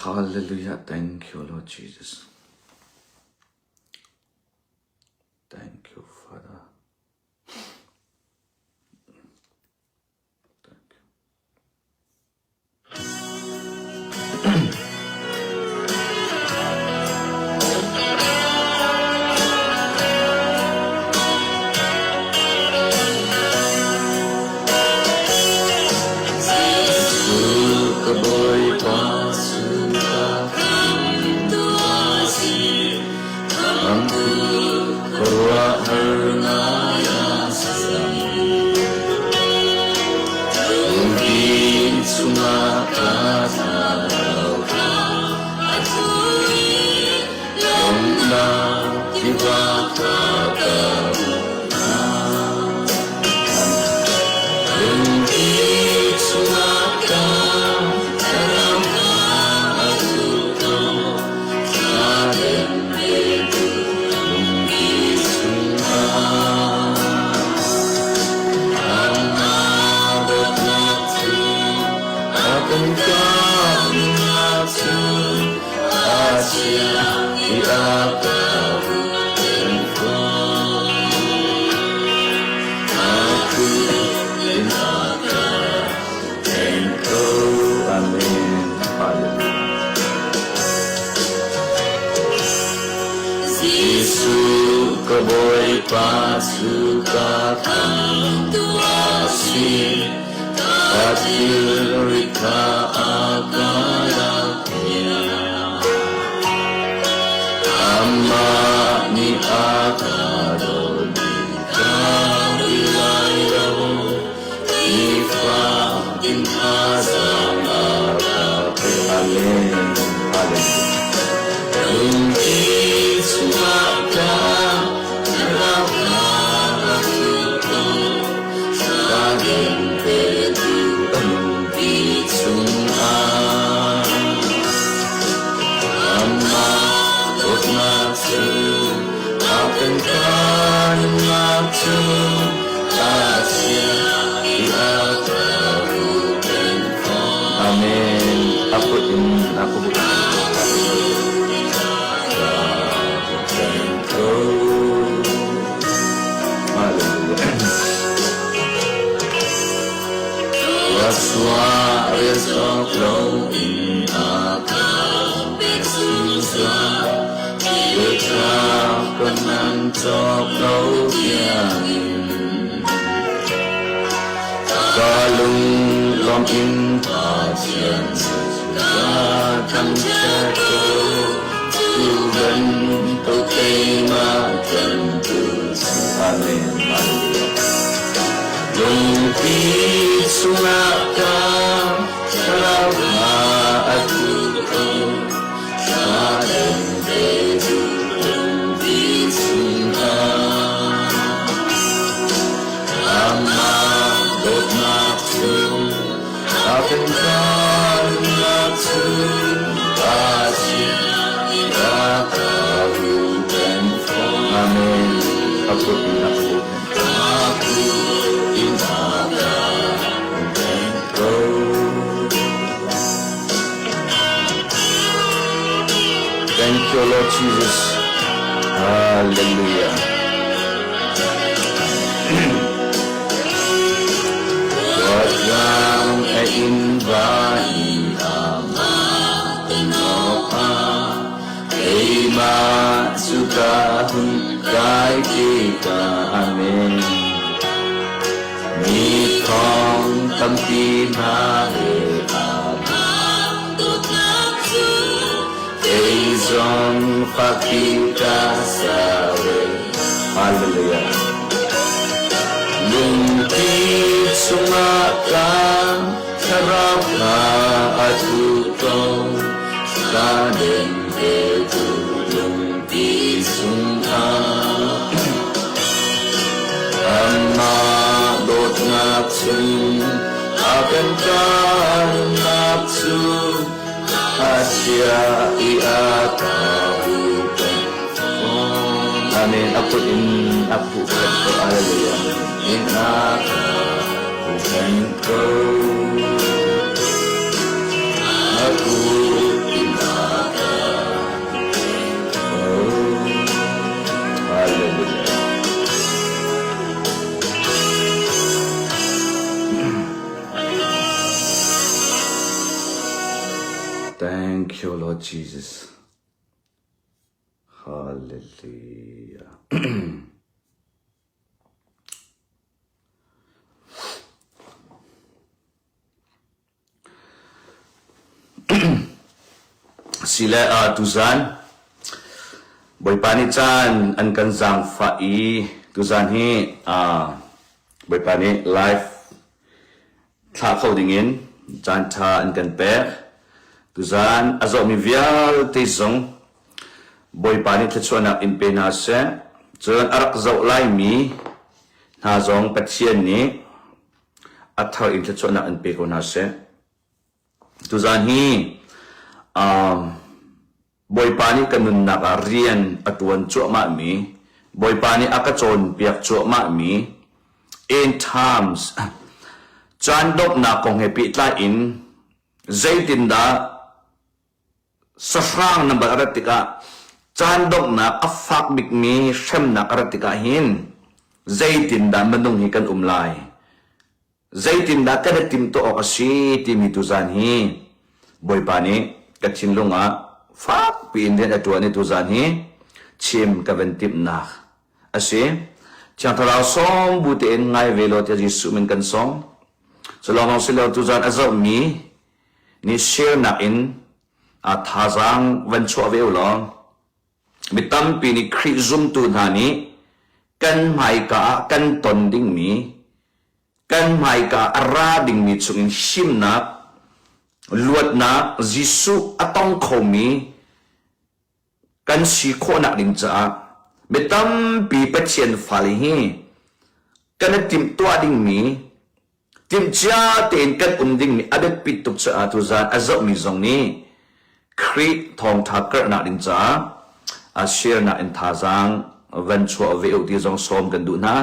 Hallelujah. Thank you, Lord Jesus. Thank you, Father. Thank you. Ka Bawipa Amen. Hallelujah. Jesuh ka Bawipa cu ka khamtu a si. Ka thilri kha a ka lakpiak. Amah nih a ka dawt i ka ui lai lo. Nifa in thazaang a ka pe. Amen. Hallelujah. Lungpi chungah ka thlarau kha a thup ko. Ka den petu lungpi chungah. Amah dawtnak cu a kan kannak cu Amen. Aku in aku bukan. Hallelujah. Waswa resok lo in Ka lunglawm in Pathian ka thangṭhat ko. Tu bantuk keimah ṭantu Amen. Hallelujah. Lungpi chungah ka thlarau hna a tlu ko. Amen. Aku in aku aku in Thank you, Lord Jesus. Hallelujah. Wagang a in vai ama tenopa keima suka hun kai kita amen. Mi thong tampi hna he kei zong fakpi ka sa ve. Hallelujah. Lungpi chungah ka thlarau kha a thu ko. Ka den petu lungpi chungah. Amah dawtnak chung a kan ṭannak cu a chia i a ka huhphenh fawn. Amen. A kut in a huhphenh ko. Hallelujah. In a ka huhphenh ko. A kut in Thank you, Lord Jesus. Hallelujah. Sile ah tuzan Bawipa nih caan an kan zaangfah i tuzan hi uh, Bawipa nih live thlah kho dingin caanṭha an kan pek. Tuzaan a zohmi vialte zong Bawipa nih thluachuahnak in pe hna seh. Cun a rak zoh laimi hna zong Pathian nih a thar in thluachuahnak in pe ko hna seh. Tuzaan hi um, Bawipa nih ka nunnak ah rian a ṭuan cuahmahmi, Bawipa nih a ka cawnpiak cuahmahmi end times caan donghnak kong he pehtlai in zeitindah sahrang nambar a rat tikah caan donghnak a fak bikmi hremnak a rat tikah hin zeitindah minung hi kan um lai? Zeitindah kan i timhtuah awk a si timi tuzaan hi Bawipa nih ka thinlung ah fakpi in rian a ṭuan i tuzaan hi chim ka van timhnak a si. Thiang Thlarau sawm bu tein ngai ve law tiah Jesuh min kan sawm. Cu lawnglawng si lo tuzaan a zohmi nih share nak in a thazaang van chuah ve u law Mi tampi nih Khrih zumtu hna nih kan hmaika ah kan ton dingmi, kan hmaika ah a ra dingmi chungin himnak, luatnak Jesuh a tong khomi kan si khawhnak ding caah mi tampi Pathian fale hi kan i timhtuah dingmi Timhcia tein kan um dingmi a biapit tuk caah tuzaan a zohmi zong nih Khrih thawngṭha karhnak ding caah a share-nak in thazaang van chuah ve u ti zong sawm kan duh hna.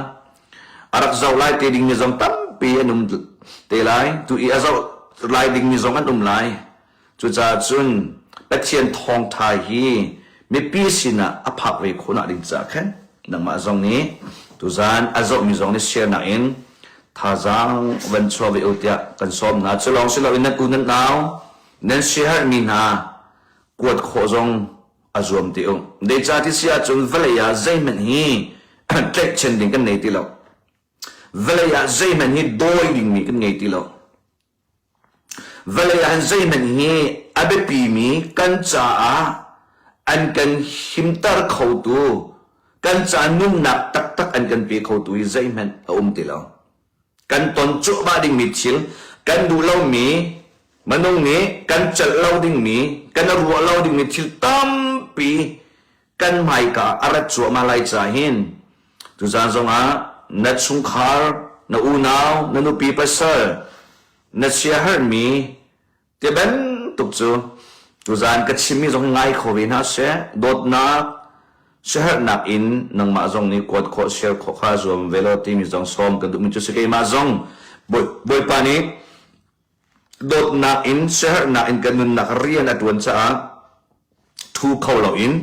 A rak zoh lai te dingmi zong tampi an um te lai. Tu i a zoh lai dingmi zong an um lai. Cucaah cun Pathian thawngṭha hi mipi sinah a phak ve khawhnak ding caah khan nangmah zong nih tuzaan a zohmi zong nih share-nak in thazaang van chuah ve u tiah kan sawm hna. Cu lawng si loin nan u nan nau nan siaherhmi hna kuat khawh zong a zuam ti u. Zeicah ti si ahcun vawlei ah zeihmanh hi tlaihchan ding kan nei ti lo. Vawlei ah zeihmanh hi dawi dingmi kan ngei ti lo. Vawlei ah zeihmanh hi a biapimi kan caah an kan himter khotu, kan ca nunnak taktak an kan pe khotu hi zeihmanh a um ti lo. Kan ton cuahmah dingmi thil, kan duh lomi, minung nih kan celh lo dingmi, kan ruah lo dingmi thil tampi kan hmaika ah a rat cuahmah lai caah hin tuzaan zongah na chungkhar, na unau, na nupi pasal, na siaherhmi ti bantuk cu tuzaan ka chimmi zong ngai kho ve hna seh. Dawtnak, siaherhnak in nangmah zong nih kuat khawh, share khawh kha zuam ve law timi zong sawm kan duhmi cu si keimah zong Bawipa nih dawtnak in siaherhnak in kan nunnak rian a ṭuan caah thu kho loin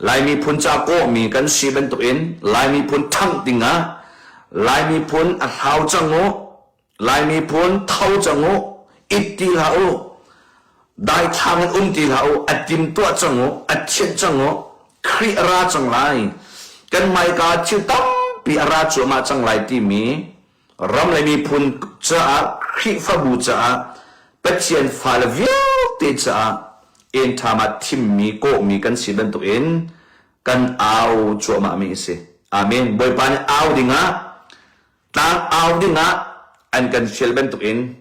Lai miphun ca kawhmi kan si bantukin Lai miphun ṭhangh dingah Lai miphun a hlau cang u, Lai miphun tho cang u, it ti hlah u, daithlang in um ti hlah u, a timtuah cang u, a thianh cang u, Khrih a ra cang lai, kan hmaika thil tampi a ra cuahmah cang lai timi ram le miphun caah Khrihfabu caah Pathian fale vialte caah enṭham ah thimmi kawhmi kan si bantukin kan au cuahmahmi a si. Amen. Bawipa nih au dingah tlang au dingah an kan fial bantukin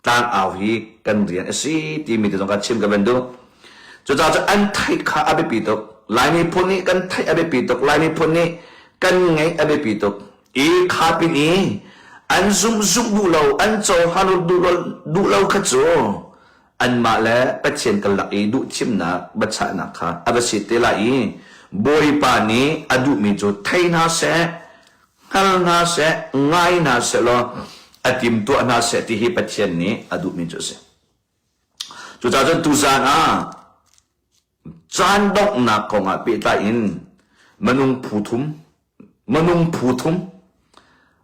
tlangau hi kan rian a si timi te zong kha chim ka van duh. Cucaah cu an theih kha a biapi tuk. Lai miphun nih kan theih a biapi tuk. Lai miphun nih kan ngeih a biapi tuk. I kha pin i an zumh zumh duh lo, an cohlan duh lo, duh lo kha cu anmah le Pathian karlak i duhthimnak, biachahnak kha a va si te lai i Bawipa nih a duhmi cu thei hna seh, hngal hna seh, ngai hna seh law a timtuah hna seh ti hi Pathian nih a duhmi cu a si. Cucaah cun tuzaan ah caan donghnak kong ah pehtlai in minung phu thum, minung phu thum,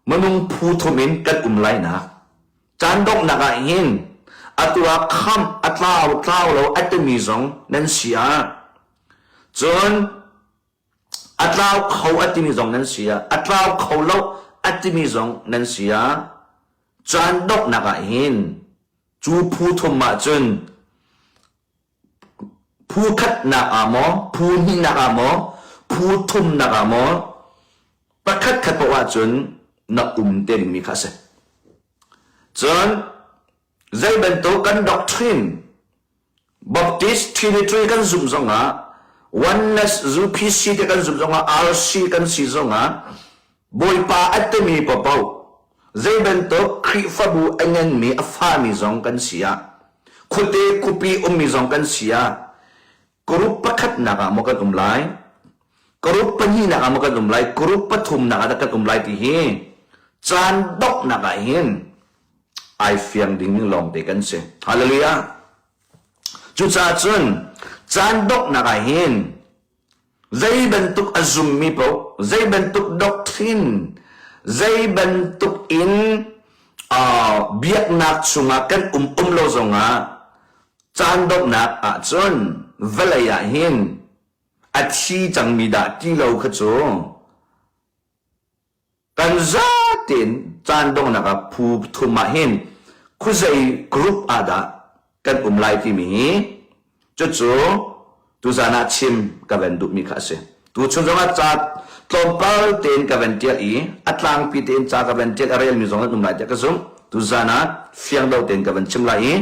minung phu thum in kan um lainak caan donghnak ah hin a. Atu ah khamh a tlau tlau lo a timi zong nan si ah, cun a tlau kho a timi zong nan si ah, a tlau kho lo a timi zong nan si ah, caan donghnak ah hin cu phu thum ah cun Phu khatnak ah maw, phu hnihnak ah maw, phu thumnak ah maw, pakhat khat paoh ahcun na um te dingmi kha a si. Cun zei bantuk kan doctrine Baptist Trinity kan zumh zongah Oneness UPC te kan zumh zongah RC kan si zongah Bawipa a timi paohpaoh zei bantuk Khrihfabu a nganmi a fami zong kan si ah khuate khuapi ummi zong kan si ah group pakhatnak ah maw kan um lai group pahnihnak ah maw kan um lai group pathumnak ah dah kan um lai ti hi caan donghnak ah hin ai fiang ding lawngte kan si. Hallelujah. Cucaah cun caan donghnak ah hin Zei bantuk a zummi paoh, zei bantuk doctrine, zei bantuk in uh, biaknak chungah kan um um lo zongah caan donghnak ahcun vawlei ah hin a thi cangmi dah ti lo kha cu Kan zatein caan donghnak ah phu thum ah hin khuazei group ah dah kan um lai timi hi cucu tuzan ah chim ka van duhmi kha a si. Tuchun zongah ca tlawmpal tein ka van ṭial i a tlangpi tein ca ka van ṭial a relmi zong an um lai tiah ka zumh. Tuzan ah fiang deuh tein ka van chim lai i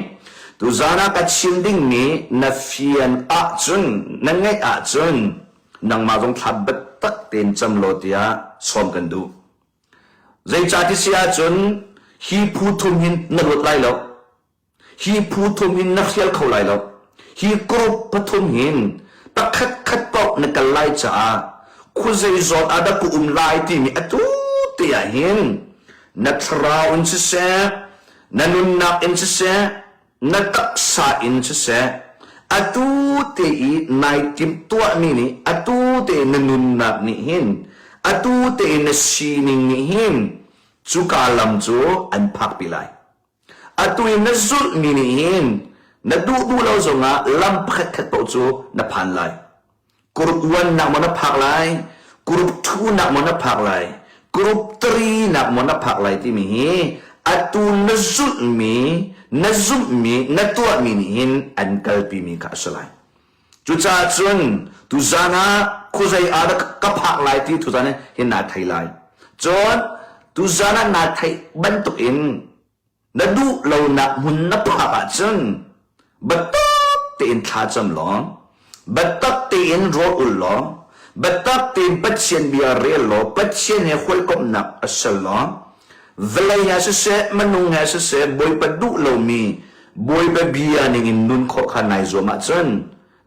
tuzan ah ka chim dingmi na fian ahcun na ngeih ahcun nangmah zong thla biatak tein cam law tiah sawm kan duh. Zeicah ti si ahcun hi phu thum hin na luat lai lo. Hi phu thum hin na hrial kho lai lo. Hi group pathum hin pakhat khat paoh na kal lai caah khuazei zawn ah dah ka um lai timi atu te ah hin na thlarau in siseh, na nunnak in siseh, na taksa in siseh atu te i nai timhtuahmi nih atu te na nunnak nih hin atu te na sining nih hin cuka lam cu an phakpi lai. Atu i na zulhmi nih hin na duh duh lo zongah lam pakhat khat paoh cu na phan lai. Group 1 nak maw na phak lai, group 2 nak maw na phak lai, group 3 nak maw na phak lai timi hi atu na zulhmi, na zumhmi, na tuahmi nih hin an kalpimi kha a si lai. Cucaah cun tuzan ah khuazei ah dah ka phak lai ti tuzan hin naa thei lai. Cun tuzan ah naa theih bantuk in Na duh lonak hmun na phak ahcun biatak tein thlacam law, biatak tein rawl ul law, biatak tein Pathian bia rel law, Pathian he hawikomhnak a ser law, vawlei he siseh, minung he siseh, Bawipa duh lomi Bawipa bia ningin nun khawh kha nai zuam ahcun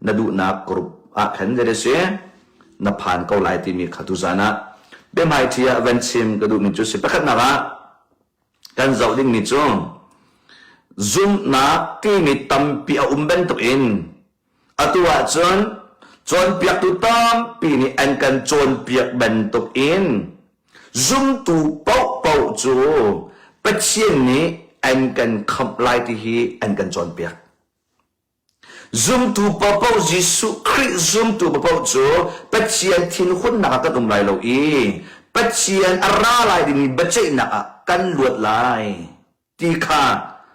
na duhnak group ah khan zei a si na phan ko lai timi kha tuzan ah biahmaiṭhi ah van chim ka duhmi cu si. Pakhatnak ah Kan zoh dingmi cu zumhnak timi tampi a um bantukin atu ahcun cawnpiaktu tampi nih an kan cawnpiak bantukin zumtu paohpaoh cu Pathian nih an kan khamh lai ti hi an kan cawnpiak. Zumtu paohpaoh Jesuh Khrih zumtu paohpaoh cu Pathian thinhunnak ah kan um lai lo i Pathian a ra lai dingmi biaceihnak ah kan luat lai ti kha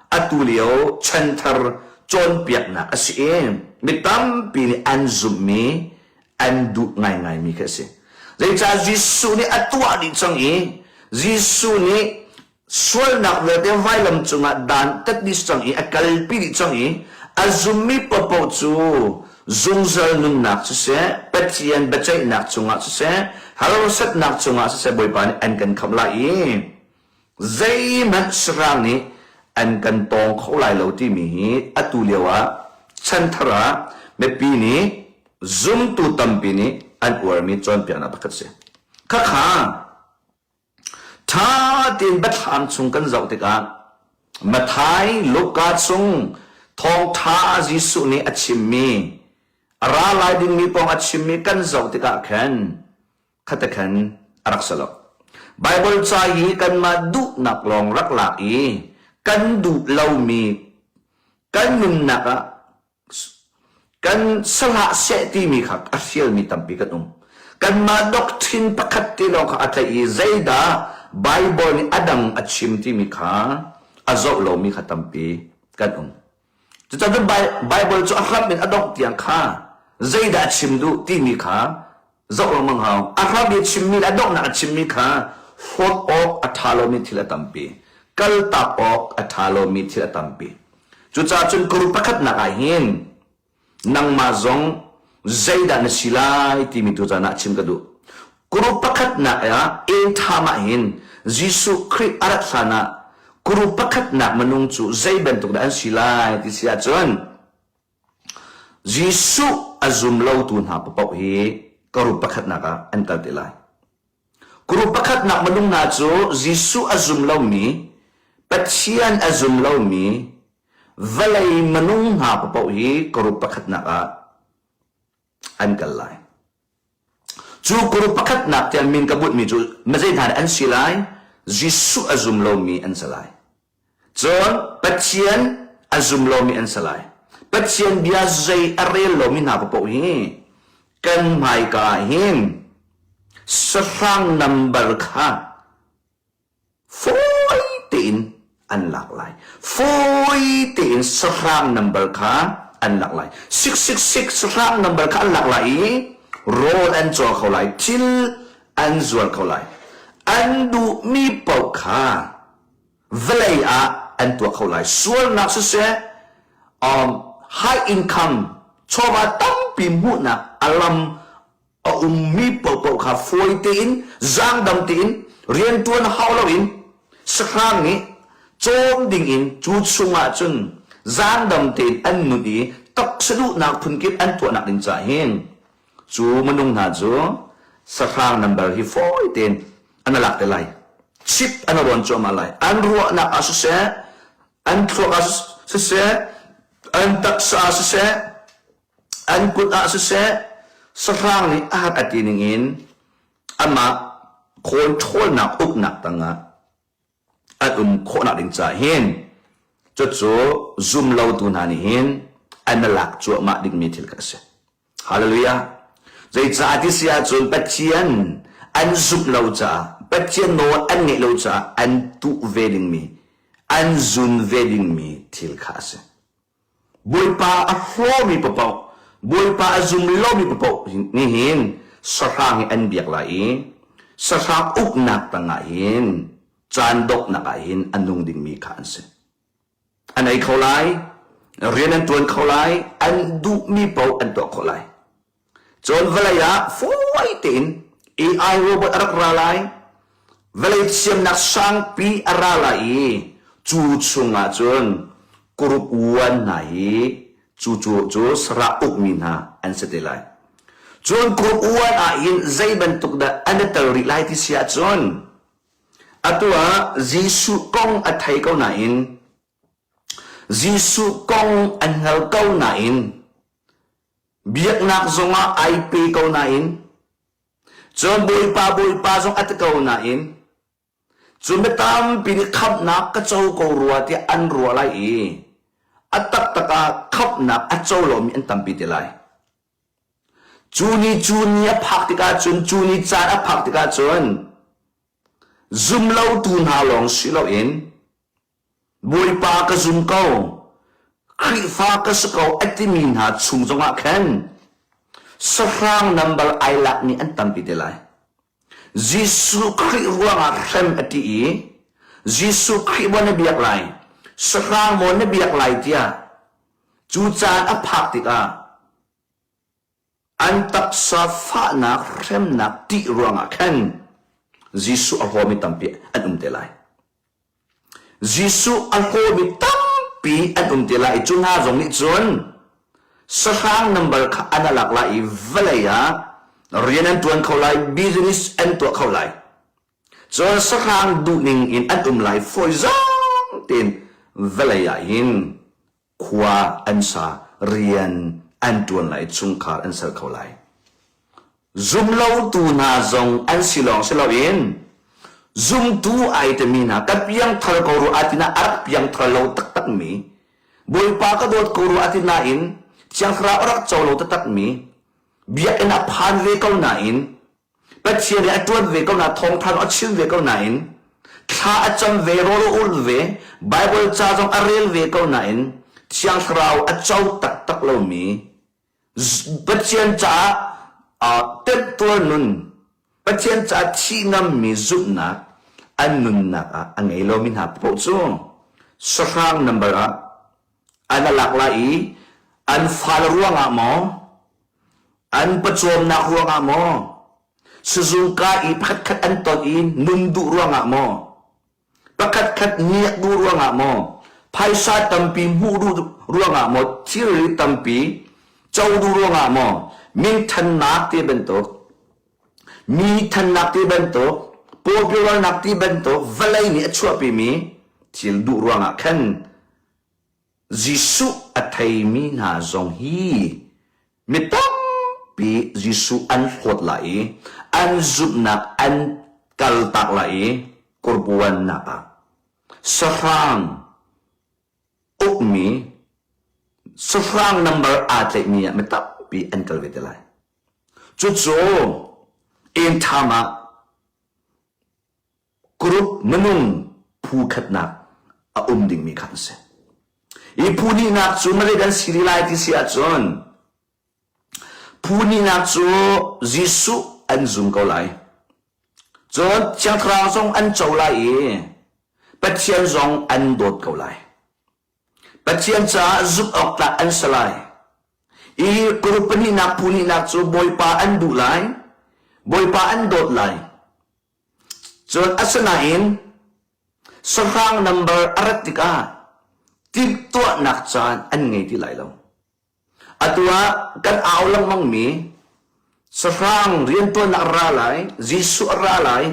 atu lio chanthar cawnpiaknak a si i mi tampi nih an zumhmi an duh ngaingaimi khi a si. Zeicah Jesuh nih a tuah dih cang i Jesuh nih Sualnak vialte vailam cungah dan tat dih cang i a kalpi dih cang i a zummi paohpaoh cu zungzal nunnak siseh, Pathian biaceihnak cungah siseh, harsatnak cungah siseh Bawipa nih an kan khamh lai i zeihmanh sahrang nih an kan tawng kho lai lo timi hi atu lio ah chanthar ah mipi nih zumtu tampi nih an uarmi cawnpiaknak pakhat a si. Khakha Ṭha tein biathlam chung kan zoh tikah Matthai, Luka chung thawngṭha Jesuh nih a chimmi, a ra lai dingmi kong a chimmi kan zoh tikah khan khate khan a rak si lo. Baibal ca hi kanmah duhnak lawng rak lak i kan duh lomi. Kan nunnak ah kan salah seh timi kha a hrialmi tampi kan um. Kanmah doctrine pakhat te lawng kha a tlaih i zeidah Bible nih a dang a chim timi kha a zoh lomi kha tampi kan um. Cucaah Bible cu a hram in a dongh tiang kha zeidah a chim duh timi kha zoh lengmang hau. A hram i a chimmi le a donghnak a chimmi kha hlawt awk a ṭha lomi thil a tampi. Kaltak awk a ṭha lomi thil a tampi. Cucaah cun group pakhatnak ah hin nangmah zong zeidah na si lai timi tu caan ah chim ka duh. Group pakhatnak ah end time ah hin Jesuh Khrih a rat hlan ah group pakhatnak minung cu zei bantuk dah an si lai ti si ahcun Jesuh a zum lotu hna paoh hi group pakhatnak ah an kal te lai. Group pakhatnak minung hna cu Jesuh a zum lomi, Pathian a zum lomi, vawlei minung hna paoh hi group pakhatnak ah an kal lai. Cu group pakhatnak tiang min ka bunhmi cu mazei hna dah an si lai? Jesuh a zum lomi an si lai. Cun Pathian a zum lomi an si lai. Pathian bia zei a rel lomi hna paoh hi kan hmaika ah hin sahrang nambar kha fawi tein an lak lai. Fawi tein sahrang nambar kha an lak lai. 666 sahrang nambar kha an lak lai i rawl an caw kho lai, thil an zuar kho lai. An duhmi paoh kha vawlei ah an tuah kho lai. Sualnak siseh, um, high income, chawva tampi hmuhnak a lam a ummi paohpaoh kha fawi tein, zaangdam tein, riantuan hau loin sahrang nih cawm dingin cu chungah cun zaangdam tein an nun i taksa duhnak phunkip an tuahnak ding caah hin Cu minung hna cu sahrang number hi fawi tein an lak te lai. Chip an rawn cuahmah lai. An ruahnak ah siseh, an thluak ah siseh, an taksa ah siseh, an kut ah siseh, sahrang nih a hat a ti ning in amah controlnak uknak tangah an um khawhnak ding caah hin cucu zumlotu hna nih hin an lak cuahmah dingmi thil kha a si. Hallelujah. Zeicah ti si ahcun Pathian an zumh lo caah Pathian nawl an ngeih lo caah an tuh ve dingmi an zun ve dingmi thil kha a si. Bawipa a hlawmi paoh, Bawipa a zum lomi paoh nih hin sahrang hi an biak lai i sahrang uknak tangah hin caan donghnak ah hin a nung dingmi kha an si. An ei kho lai, rian an ṭuan kho lai, an duhmi paoh an tuah khawh lai. Cun vawlei ah fawi tein AI robot a rak ra lai. Vawlei thiamnak sangpi a ra lai i cu chungah cun group one hna hi cu cu cu sarah ukmi hna an si te lai. Cun group one ah hin zei bantuk dah an i tel rih lai ti si ahcun atu ah Jesuh kong a thei ko nain Jesuh kong an hngal ko nain Biaknak zongah ai pe ko nain, cun Bawipa Bawipa zong a ti ko nain, cu mi tampi nih khamhnak ka co ko rua tiah an ruah lai i a taktak ah khamhnak a co lomi an tampi te lai. Cu ni cu ni a phak tikah cun, cu ni caan a phak tikah cun, zumlotu hna lawng si loin Bawipa ka zum ko, Khrihfa ka si ko a timi hna chung zongah khan sahrang number ai lakmi an tampi te lai. Jesuh Khrih ruangah hrem a ti i Jesuh Khrih maw na biak lai, sahrang maw na biak lai tiah cu caan a phak tikah an taksa fahnak hremnak ṭih ruangah khan Jesuh a hlawmi tampi an um te lai. Jesuh a hlawmi tampi an um te lai i cu hna zong nih cun sahrang number kha an lak lai i vawlei ah rian an ṭuan kho lai, business an tuah kho lai. Cun sahrang duhning in an um lai fawi zang tein vawlei ah hin khua an sa, rian an ṭuan lai, chungkhar an ser kho lai. Zumlotu hna zong an si lawng si loin zumtu ai timi hna ka piangthar ko rua tina a rak piangthar lo taktakmi. Bawipa ka dawt ko rua a ti nain Thiang Thlarau a rak co lo taktakmi, biakinn a phan ve ko nain Pathian nih a ṭuan ve ko na thawngṭha zong a chim ve ko nain thla a cam ve rawl a ul ve Baibal ca zong a rel ve ko nain Thiang Thlarau a co taktak lomi Pathian caah temtuar nun Pathian caah thih ngammi zumhnak an nunnak ah a ngei lomi hna paoh cu sahrang number ah an a lak lai i an fale ruangah maw an pawcawmnak ruangah maw sizungka i pakhatkhat an ton i nun duh ruangah maw pakhatkhat ngiak duh ruangah maw phaisa tampi hmuh duh ruangah maw thilri tampi co duh ruangah maw minthannak ti bantuk mi thannak ti bantuk popularnak ti bantuk vawlei nih a chuahpimi thil duh ruangah khan Jesuh a theimi hna zong hi mi tampi Jesuh an hlawt lai i an zumhnak an kaltak lai i kurbuannak ah sahrang ukmi sahrang number aa tlaihmi ah mi tampi an kal ve te lai. Cucu end time ah group minung phu khatnak a um dingmi kha an si. Hi phu hnihnak cu malay kan si rih lai ti si ahcun phu hnihnak cu Jesuh an zum ko lai. Cun Thiang Thlarau zong an co lai i Pathian zong an dawt ko lai. Pathian caah zumh awk tlak an si lai. Hi group pahnihnak phu hnihnak cu Bawipa an duh lai, Bawipa an dawt lai. Cun asinain sahrang number a rat tikah timhtuahnak caan an ngei ti lai lo. Atu ah kan au lengmangmi sahrang rianṭuannak a ra lai, Jesuh a ra lai,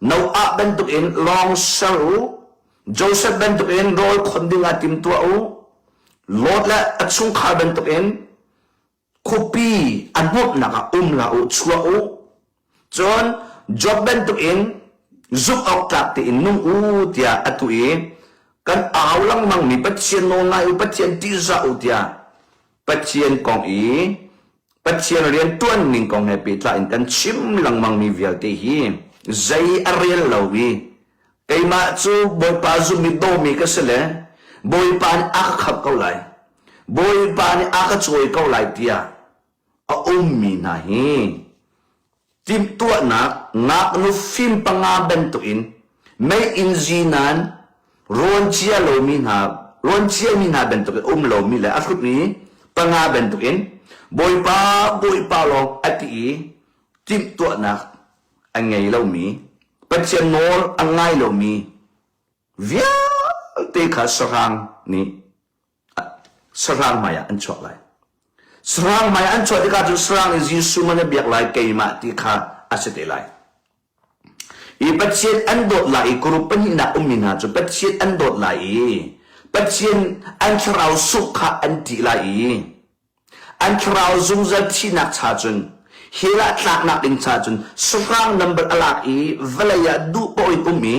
Noah bantukin lawng ser u, Joseph bantukin rawl khon dingah timtuah u, Lot le a chungkhar bantukin khuapi a hnawmhnak ah um hlah u, chuak u. Cun Job bantukin zumh awk tlak tein nung u tiah atu i kan au lengmangmi Pathian nawl ngai u, Pathian ṭihzah u tiah Pathian kong i Pathian rian ṭuan ning kong he pehtlai in kan chim lengmangmi vialte hi zei a rel lo i keimah cu Bawipa zummi dawmi ka si le Bawipa nih a ka khamh ko lai, Bawipa nih a ka cawi ko lai tiah a ummi hna hi timhtuahnak ngaknu fim panga bantukin meiinn zinan rawn cia lomi hna rawn ciami hna bantukin um lomi le a hrutmi panga bantukin Bawipa Bawipa lawng a ti i timhtuahnak a ngei lomi Pathian nawl a ngai lomi vialte kha sahrang nih sahrang hmaiah an chuak lai. Sahrang hmaiah an chuah tikah cun sahrang nih Jesuh man a biak lai keimah ti kha a si te lai. I Pathian an dawt lai i group pahnihnak ummi hna cu Pathian an dawt lai i Pathian an thlarau suk kha an ṭih lai i an thlarau zungzal thihnak cha cun hell ah tlaknak ding cha cun sahrang number a lak i vawlei ah duh paoh in um i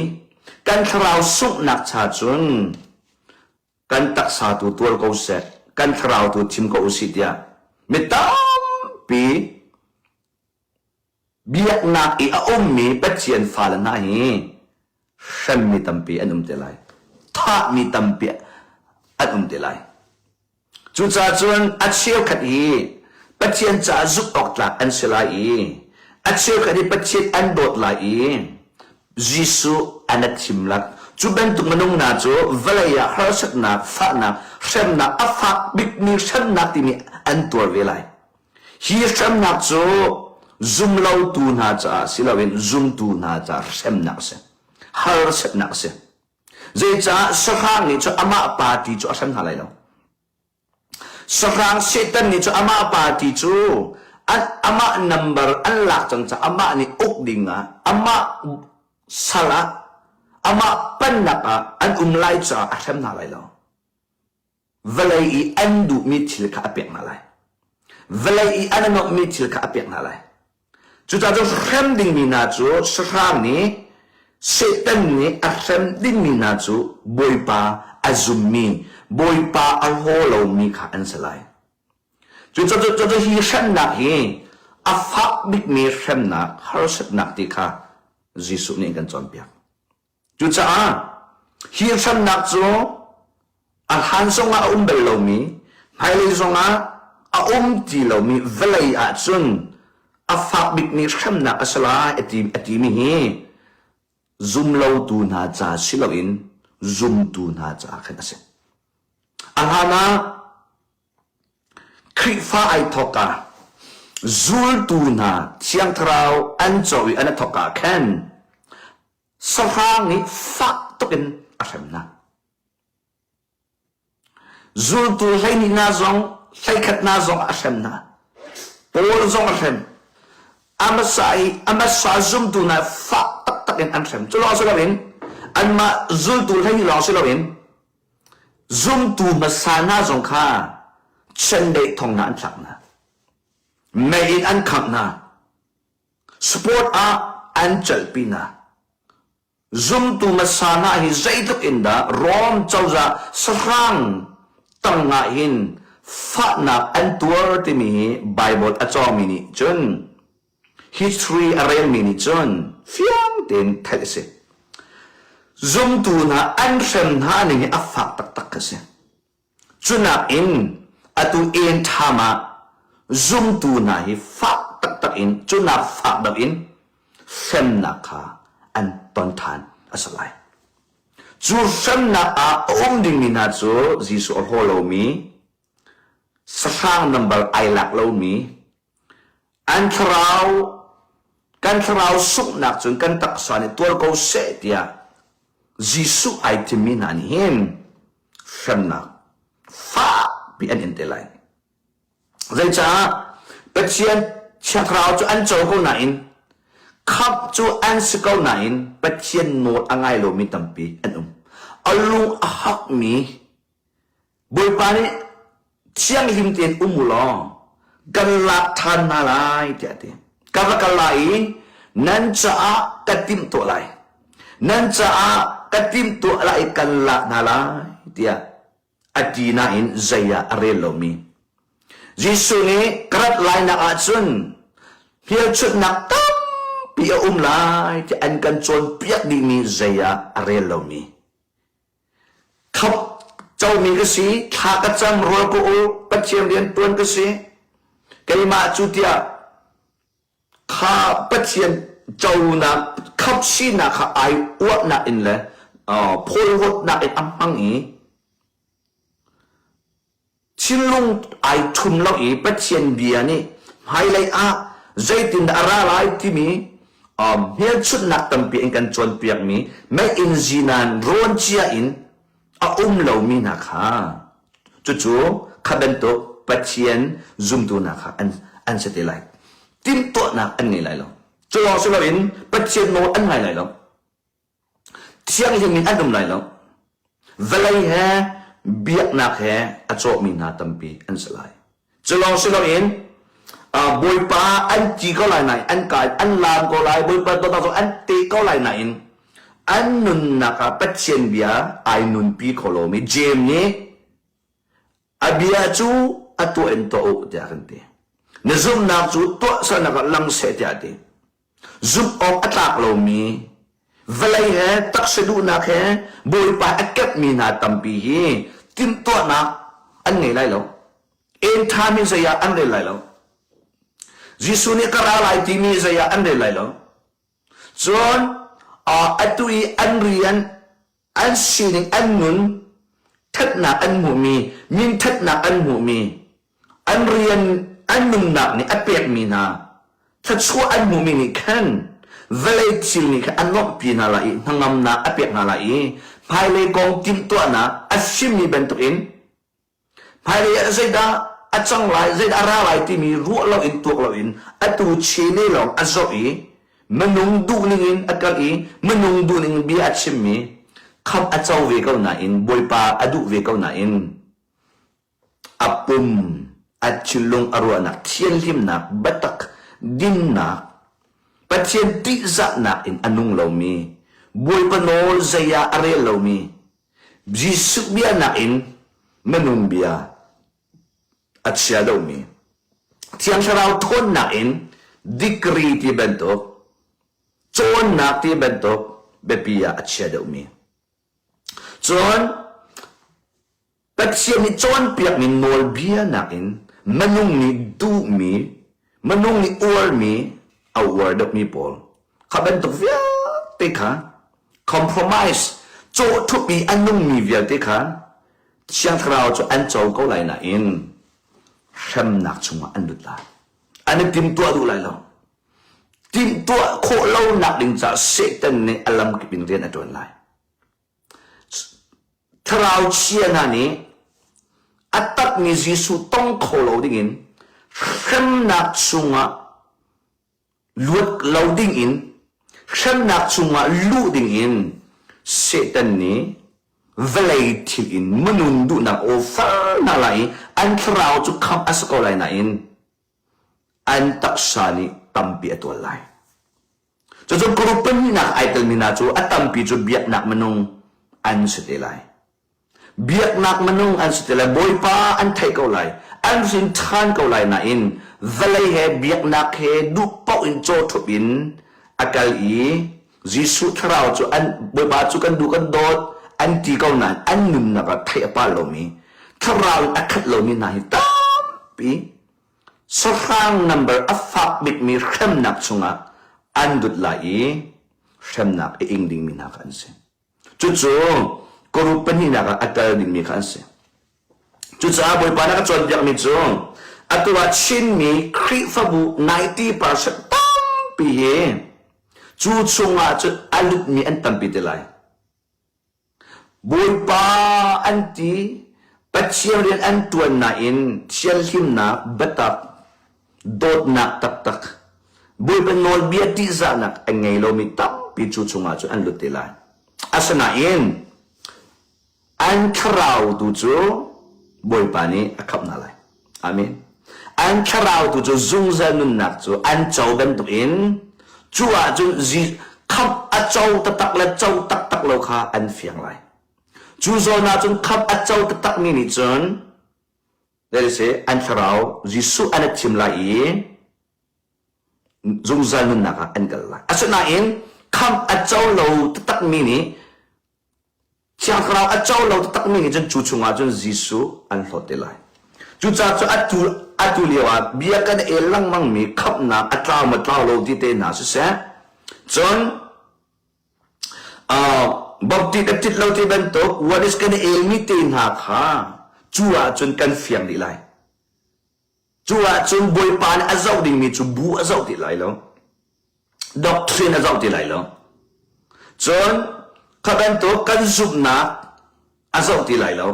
kan thlarau sunghnak cha cun kan taksa tu tuar ko seh, kan thlarau tu thim ko usih tiah mi tampi biaknak i a ummi Pathian fale hna hi hremmi tampi an um te lai. Thahmi tampi an um te lai. Cucaah cun a cheukhat hi Pathian caah zumh awk tlak an si lai i a cheukhat hi Pathian an dawt lai i Jesuh an a thim lak. Cu bantuk minung hna cu vawlei ah harsatnak, fahnak, hremnak a fak bikmi hremnak timi an tuar ve lai. Hi hremnak cu zumlotu hna caah si loin zumtu hna caah hremnak a si. Harsatnak a si. Zeicah sahrang nih cu amah party cu a hrem hna lai lo. Sahrang Satan nih cu amah party cu an, amah number an lak cang caah amah nih uk ding ah amah sal ah amah pennak ah an um lai caah a hrem hna lai lo. Vawlei i an duhmi thil kha a pek hna lai. Vawlei i an nuamhmi thil kha a pek hna lai. Cucaah cun hrem dingmi hna cu sahrang nih Satan nih a hrem dingmi hna cu Bawipa a zummi. Bawipa a hlaw lomi kha an si lai. Cucu hi hremnak hi a fak bikmi hremnak, harsatnak ti kha Jesuh nih a kan cawnpiak. Cucaah hi hremnak cu a hlan zongah a um bal lomi, hmailei zongah a um ti lomi vawlei ahcun a fak bikmi hremnak a si lai a ti, a timi hi zumlotu hna ca si loin zumtu hna caah khan a si. A hlan ah Khrihfa ai thawk ah zultu hna Thiang Thlarau an co i an i thawk ah khan sahrang nih fak tuk in a hrem hna. Zultu 12 hna zong 11 hna zong a hrem hna. Paul zong a hrem. A hmasa i a hmasa zumtu hna fak taktak in an hrem. Cu lawng si loin anmah zultu 12 lawng si loin Zumtu hmasa hna zong kha chiandeih thong hna an thlak hna. Mei in an khangh hna. Sport ah an celhpi hna. Zumtu hmasa hna hi zeitluk in dah Rom cozah sahrang tangah hin fahnak an tuar timi hi Bible a cawngmi nih cun History a relmi nih cun fiang tein theih a si. Zumtu hna an hrem hna ning hi a fak taktak a si. Cunak in atu en ṭham ah zumtu hna hi fak taktak in cunak fak deuh in hremnak kha an ton ṭhan a si lai. Cu hremnak ah a um dingmi hna cu Jesuh a hlaw lomi, sahrang nambar ai lak lomi, An thlarau, kan thlarau sunghnak cun kan taksa nih tuar ko seh tiah Jesuh ai thimmi hna nih hin hremnak fakpi an in te lai. Zeicah Pathian Thiang Thlarau cu an co ko nain khamh cu an si ko nain Pathian nawl a ngai lomi tampi an um. A lung a hakmi Bawipa nih thianghlim tein um u law kan lak ṭhan hna lai tiah a ti. Ka va kal lai i nan caah ka timhtuah lai. Nan caah ka timhtuah lai i kan lak hna lai tiah a ti nain zei ah a rel lomi. Jesuh nih ka rat lainak ahcun hmelchunhnak tampi a um lai tiah an kan cawnpiak dihmi zei ah a rel lomi. Thop comi ka si, thla ka cam, rawl ka ul, Pathian rian tuan ka si. Keimah cu tiah kha Pathian conak, khap sinak kha ai uahnak in le phawlhawtnak in a hmang i Thinlung ai ṭhum lo i Pathian bia nih hmailei ah zeitindah a ra lai timi hmelchunhnak tampi in kan cawnpiakmi meiinn zinan rawn cia in a um lomi hna kha cucu kha bantuk Pathian zumtu hna kha an, an si te lai. Timhtuahnak an ngei lai lo. Cu lawng si loin Pathian nawl an ngai lai lo. Thianghlim in an um lai lo. Vawlei he biaknak he a cawhmi hna tampi an si lai. Cu lawng si loin Bawipa an ti ko lai nain an kai an laam ko lai Bawipa dawtnak zong an te ko lai nain an nunnak ah Pathian bia ai nunpi kho lomi Jeim nih A bia cu a tuah in tuah u tiah a kan ti. Na zumhnak cu tuahsernak ah lang seh tiah a ti. Zumh awk a tlak lomi vawlei he taksa duhnak he Bawipa a kepmi hna tampi hi timhtuahnak an ngei lai lo. En ṭhami zei ah an rel lai lo. Jesuh nih ka ra lai timi zei ah an rel lai lo. Cun atu i an rian an sining an nun thatnak an hmuhmi minthatnak an hmuhmi an rian an nunnak nih a pekmi hna thluachuah an hmuhmi nih khan vawlei thil nih khan a nuamhpi hna lai i hnangamnak a pek hna lai i hmailei kong timhtuahnak a fimmi bantukin Hmailei ah zeidah a cang lai, zeidah a ra lai timi ruah loin tuak loin atu chene lawng a zoh i minung duhning in a kal i minung duhning in bia a chimmi khamh a co ve ko nain Bawipa a duh ve ko nain a pum a thinlung a ruahnak thianhlimnak biatak dinnak Pathian ṭihzahnak in a nung lomi Bawipa nawl zei ah a rel lomi Jesuh bia nakin. Minung bia a chia lomi Thiang Thlarau ṭhawnnak in degree ti bantuk cawnnak ti bantuk biapi ah a chia deuhmi. Cun Pathian nih cawnpiakmi nawlbia nakin minung nih duhmi, minung nih uarmi a uar deuhmi pawl kha bantuk vialte kha compromise cawhṭhup i a nungmi vialte kha Thiang Thlarau cu an co ko lai nain hremnak chungah an lut lai. An i timtuah duh lai lo. Timhtuah khawh lonak ding caah Satan nih a lamkip in rian a ṭuan lai. Thlarau chia hna nih a takmi Jesuh tong kho lo dingin hremnak chungah luat lo dingin hremnak chungah luh dingin Satan nih vawlei thil in minung duhnak aw far hna lai i an thlarau cu khamh a si ko lai nain an taksa nih tampi a tual lai. Cucu group pahnihnak ai telmi hna cu a tampi cu biaknak minung an si te lai. Biaknak minung an si te lai. Bawipa an theih ko lai. An hrin ṭhan ko lai nain vawlei he biaknak he duh paoh in cawṭhup in a kal i Jesuh thlarau cu an Bawipa cu kan duh kan dawt an ti ko nain an nunnak ah theih a pal lomi thlarau in a khat lomi hna hi tampi Sahrang number a fak bikmi hremnak chungah an lut lai i hremnak a ing dingmi hna kha an si. Cucu group pahnihnak ah a tel dingmi kha an si. Cucaah Bawipa nih a ka cawnpiakmi cu atu ah Chinmi Khrihfabu 90% tampi hi cu chungah cun a lutmi an tampi te lai. Bawipa an ti, Pathian rian an ṭuan nain thianhlimnak, biatak, dawtnak taktak, Bawipa nawlbia ṭihzahnak a ngei lomi tampi cu chungah cun an lut te lai. Asinain an thlarau tu cu Bawipa nih a khamh hna lai. Amen. An thlarau tu cu zungzal nunnak cu an co bantukin cu ahcun khamh a co taktak le co taktak lo kha an fiang lai. Cu zawn ahcun khamh a co taktakmi nih cun si an thlarau Jesuh an i thim lai i zungzal nunnak ah an kal lai. Asinain khamh a co lo taktakmi nih Thiang Thlarau a co lo taktakmi nih cun cu chungah cun Jesuh an hlawt te lai. Cucaah cu atu, atu lio ah bia kan el lengmangmi khamhnak a tlau maw tlau lo ti te hna siseh, cun uh, baptit a tit lo ti bantuk what is kan elmi te hna kha cu ahcun kan fiang dih lai. Cu ahcun Bawipa nih a zoh dingmi cu bu a zoh ti lai lo. Doctrine a zoh ti lai lo. Cun kha bantuk kan zumhnak a zoh ti lai lo.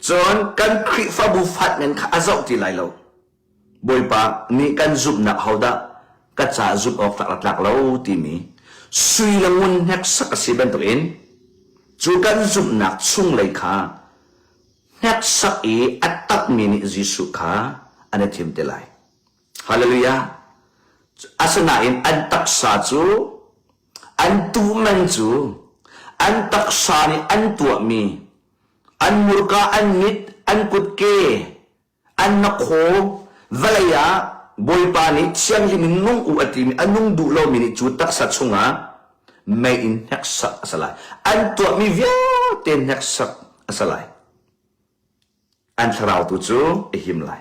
Cun kan Khrihfabu fatmen kha a zoh ti lai lo. Bawipa nih kan zumhnak hodah ka ca zumh awk tlak tlak lo timi sui le ngun hneksak a si bantukin cu kan zumhnak chunglei kha hneksak i a takmi nih Jesuh kha an i thim te lai. Hallelujah! Asinain an taksa cu an tuman cu an taksa nih an tuahmi an murka an mit an kutke an nakhaw vawlei ah Bawipa nih thianghlim in nung u a timi a nung duh lomi nih cu taksa chungah mei in hneksak a si lai. An tuahmi vialte hneksak a si lai. An thlarau tu cu a him lai.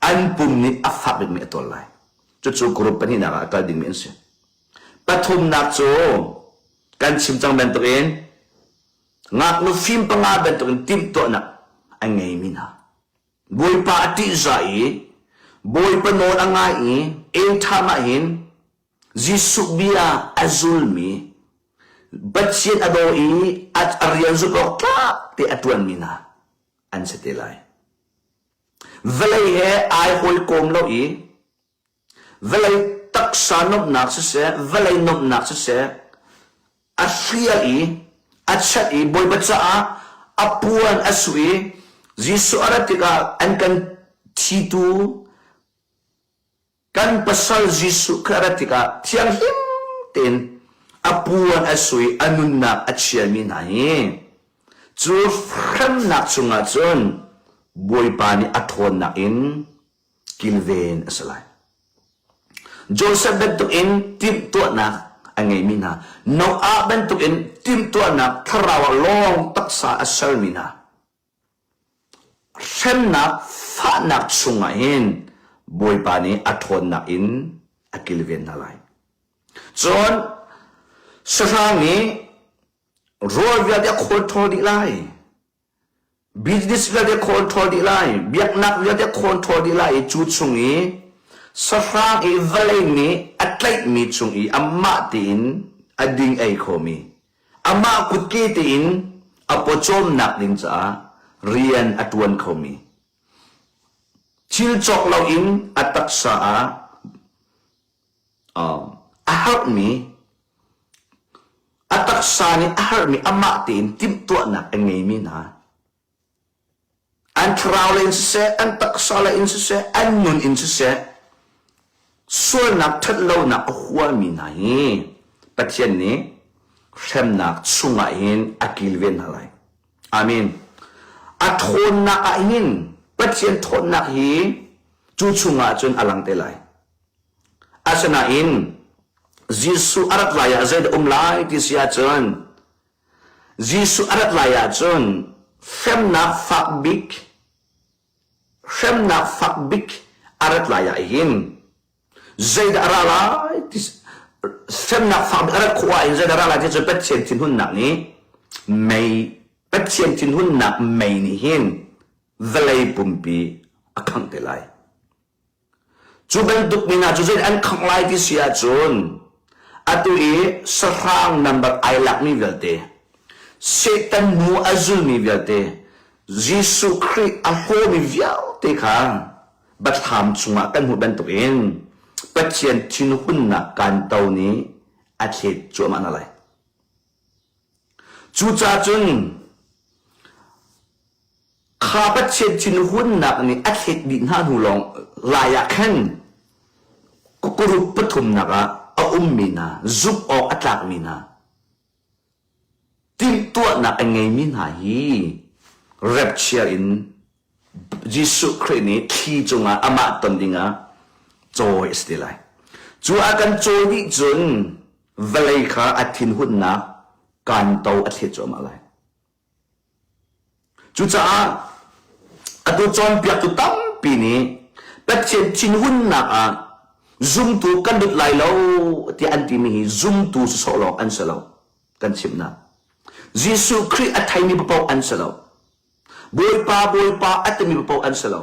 An pum nih a fak bikmi a tawl lai. Cucu group pahnihnak ah a kal dingmi an si. Pathumnak cu kan chim cang bantukin ngaknu fim panga bantukin timhtuahnak a ngeimi hna. Bawipa a ṭihzah i Bawipa nawl a ngai i end time ah hin Jesuh bia a zulmi Pathian a daw i a rian zulh awk tlak te a ṭuanmi hna an si te lai. Vawlei he ai hawikom lo i vawlei taksa nuamhnak siseh, vawlei nuamhnak siseh, a hrial i a chat i Bawipa caah a puan a su i Jesuh a rat tikah an kan thitu Kan pasal Jesuh kha a rat tikah thianghlim tein a puan a sui a nunnak a chialmi hna hi. Cu hremnak chungah cun Bawipa nih a ṭhawnnak in kilven a si lai. Joseph bantukin timhtuahnak a ngeimi hna, Noah bantukin timhtuahnak thlarau ah lawng taksa a sermi hna, hremnak fahnak chungah hin Bawipa nih a ṭhawnnak in a kilven hna lai. Cun sahrang nih rawl vialte a khawl dih lai. Business vialte control dih lai, biaknak vialte control dih lai i cu chung i sahrang i vawlei nih a tlaihmi chung i amah tein a ding ei khomi, amah kutke tein a pawcawmnak ding caah rian a ṭuan khomi, thil cawk loin a taksa ah a harhmi a taksa nih a harhmi amah tein timhtuahnak a ngeimi hna an thlarau lei in siseh an taksa lei in siseh an nun in siseh sualnak ṭhatlonak a huami hna hi Pathian nih hremnak chungah hin a kilven hna lai. Amen. A ṭhawnnak ah hin Pathian ṭhawnnak hi cu chungah cun a lang te lai. Asinain Jesuh a rat lai ah zeidah um lai ti si ahcun Jesuh a rat lai ahcun hremnak fak bik hremnak fak bik a rat lai ah hin zeidah a ra lai ti hremnak fak bik a rat khawh ah hin zeidah a ra lai ti cu Pathian thinhunnak nih mei Pathian thinhunnak mei nih hin vawlei pumpi a khangh te lai. Cu bantuk mi hna cu zei an khangh lai ti si ahcun atu i sahrang number ai lakmi vialte, Satan hnu a zulmi vialte, Jesuh Khrih a hlawmi vialte kha biathlam chungah kan hmuh bantukin Pathian thinhunnak kanto nih a thlet cuahmah hna lai. Cucaah cun Kha Pathian thinhunnak nih a thlet dih hna hnu lawng lai ah khan kurup pathumnak ah a ummi hna, zumh awk a tlakmi hna, timhtuahnak a ngeimi hna hi rapture in Jesuh Khrih nih thli cungah amah ton dingah cawi a si te lai. Cu a kan cawi dih cun vawlei kha a thinhunnak kanto a thlet cuahmah lai. Cucaah atu cawnpiaktu tampi nih Pathian thinhunnak ah zumtu kan lut lai lo tiah an timi hi zumtu sawsawh lawng an si lo kan chimhnak. Jesuh Khrih a theimi paoh an si lo. Bawipa Bawipa a timi paoh an si lo.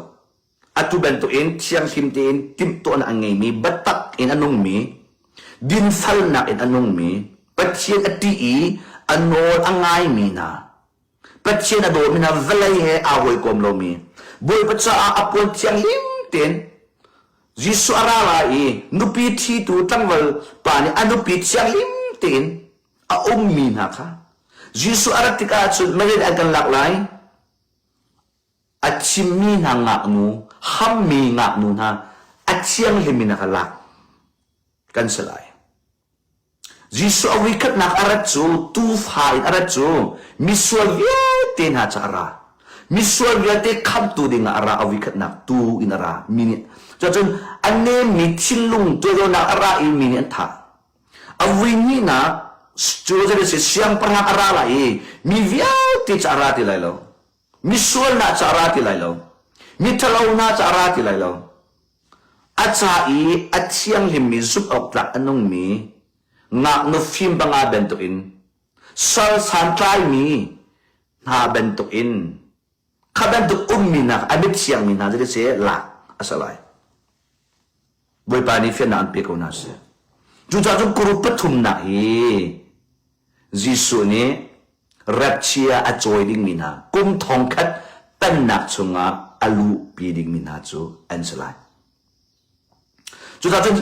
Atu bantukin thianghlim tein timhtuahnak a ngeimi, biatak in a nungmi, dinfelnak in a nungmi, Pathian a ṭih i a nawl a ngaimi hna, Pathian a dawmi hna vawlei he aa hawikom lomi, Bawipa caah a puan thianghlim tein Jesuh a ra lai i nupi ṭhitu tlangval pa nih a nupi thianghlim tein a ummi hna kha Jesuh a rat tikah cun mei an kan lak lai. A chimmi hna ngaknu, hammi ngaknu hna a thianghlim in a ka lak kan si lai. Jesuh a voikhatnak a rat cu tuufa in a rat cu misual vialte hna ca a ra. Misual vialte khamhtu dingah a ra a voikhatnak tuu in a ra. Mi nih cucun a nemmi thinlung tuahlonak a ra i mi nih an thah. A voihnihnak cu zei si siangpahrang a ra lai i mi vialte ca a ra ti lai lo. Misual hna ca a ra ti lai lo. Miṭhalo hna ca a ra ti lai lo. A ca i a thianghlimmi zumh awk tlak a nungmi ngaknu fim panga bantukin sal santlaimi hna bantukin kha bantuk ummi hna a mithiangmi hna cu si lak a si lai. Bawipa nih fiannak an pe ko hna seh. Cucaah cun group pathumnak hi Jesuh nih rapchia a cawi dingmi hna kum thongkhat pennak chungah a luhpi dingmi hna cu an si lai. Cucaah cun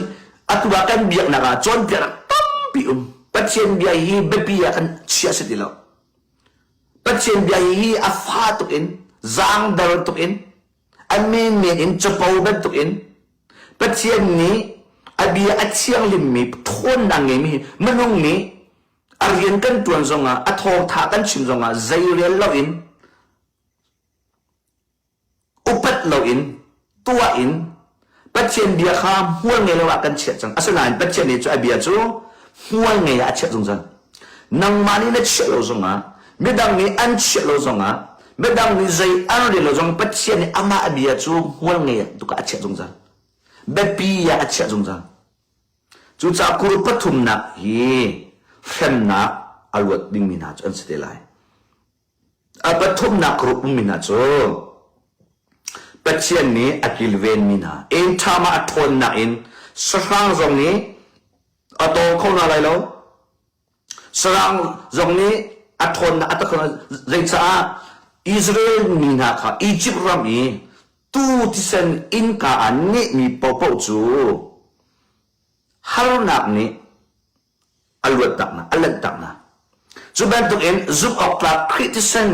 atu ah kan biaknak ah cawnpiaknak tampi um. Pathian bia hi biapi ah kan chia si ti lo. Pathian bia hi a fa tuk in, zaangdar tuk in, a menmen in capo bantuk in Pathian nih a bia a thianghlimmi ṭhawnnak ngeimi hi minung nih. A rian kan ṭuan zongah, a thawngtha kan chim zongah zeirel loin, upat loin, tuah in Pathian bia kha hmual ngei lo ah kan chiah cang. Asinain Pathian nih cu a bia cu hmual ngei ah a chiah zungzal. Nangmah nih na chiah lo zongah, midang nih an chiah lo zongah, midang nih zei an rel lo zong Pathian nih amah a bia cu hmual ngei ah tukah a chiah zungzal. Biapi ah a chiah zungzal. Cucaah kur pathumnak hi hremnak a luat dingmi hna cu an si te lai. A pathumnak group ummi hna cu Pathian nih a kilvenmi hna, inn ṭha ma a ṭhawnnak in sahrang zong nih a tawng kho hna lai lo. Sahrang zong nih a ṭhawnnak a tak zeicah Israel mi hna kha Egypt ram i tuu thisen innka ah nehmi paohpaoh cu harnak nih a luattak hna, a lanhtak hna. Cu bantukin zumh awk tlak Khrih thisen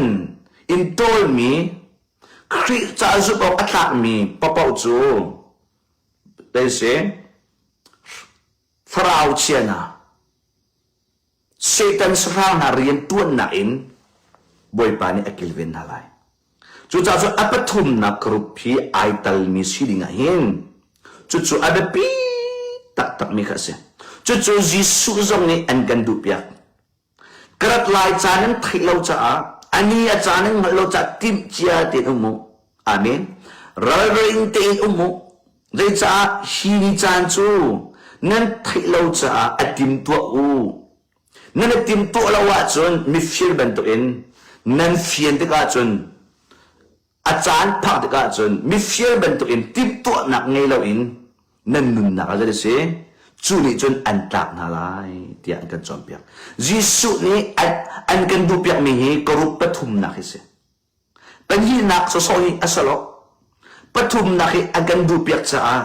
in tawlmi Khrih ca zumh awk a tlakmi paohpaoh cu zei si thlarau chia hna Satan sahrang hna rian ṭuannak in Bawipa nih a kilven hna lai. Cucaah cun a pathumnak group hi ai talmi si ding ah hin cucu a biapi taktakmi kha a si. Cucu Jesuh zong nih an kan duhpiak. Ka rat lai caan an theih lo caah a ni a caan an hngalh lo caah timhcia tein um u. Amen. Ralring tein um u. Zeicah hi ni caan cu nan theih lo caah a timtuah u. Nan i timtuah lo ahcun mifir bantukin nan fian tikah cun a caan phak tikah cun mifir bantukin timhtuahnak ngei loin nan nunnak ah zei a si cu nih cun an tlak hna lai tiah an kan cawnpiak. Jesuh nih an kan duhpiakmi hi ka-rup pathumnak hi si. Pahnihnak sawsawh hi a si lo. Pathumnak hi a kan duhpiak caah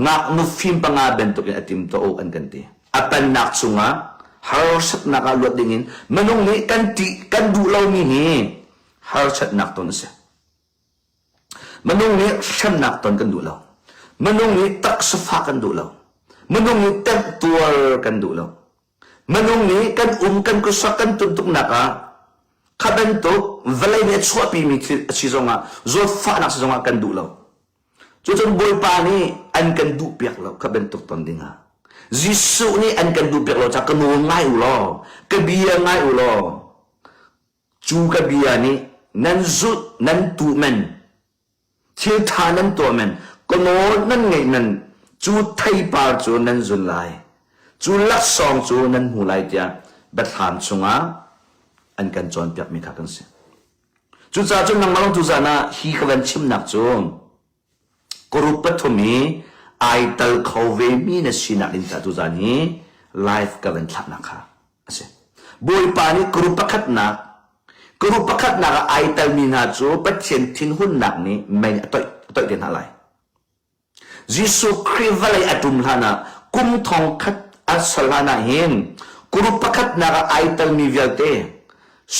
ngaknu fim panga bantukin a tim tuah u an kan ti. A pennak chungah harsatnak ah luat dingin minung nih kan ṭih kan duh lomi hi harsatnak ton a si. Minung nih hremnak ton kan duh lo. Minung nih taksa kan duh lo. Minung nih temhtuar kan duh lo. Minung nih kan um kan khuasak kan tuntuknak ah kha bantuk vawlei nih a chuahpimi thil a si zongah zawtfahnak si zongah kan duh lo. Cucun Bawipa nih an kan duhpiak lo kha bantuk ton dingah. Jesuh nih an kan duhpiak lo caah ka nawl ngai u law, ka bia ngai u law, cu ka bia nih nan zulh nan tuh men Thil ṭha nan tuah men, ka nawl nan ngeih men, cu theipar cu nan zun lai. Cu laksawng cu nan hmu lai tiah biathlam chungah an kan cawnpiakmi kha kan si. Cucaah cun nangmah lawng tuzan ah hi ka van chimnak cu group pathum i ai tal kho vemi na sinak ding caah tuzan hi live ka van thlahnak kha a si. Bawipa nih group pakhatnak group pakhatnak ah ai telmi hna cu Pathian thinhunnak nih mei a toih a toih te hna lai. Jesuh Khrih vawlei a ṭum hlan ah kum thong khat a sal hlan ah hin group pakhatnak ah ai telmi vialte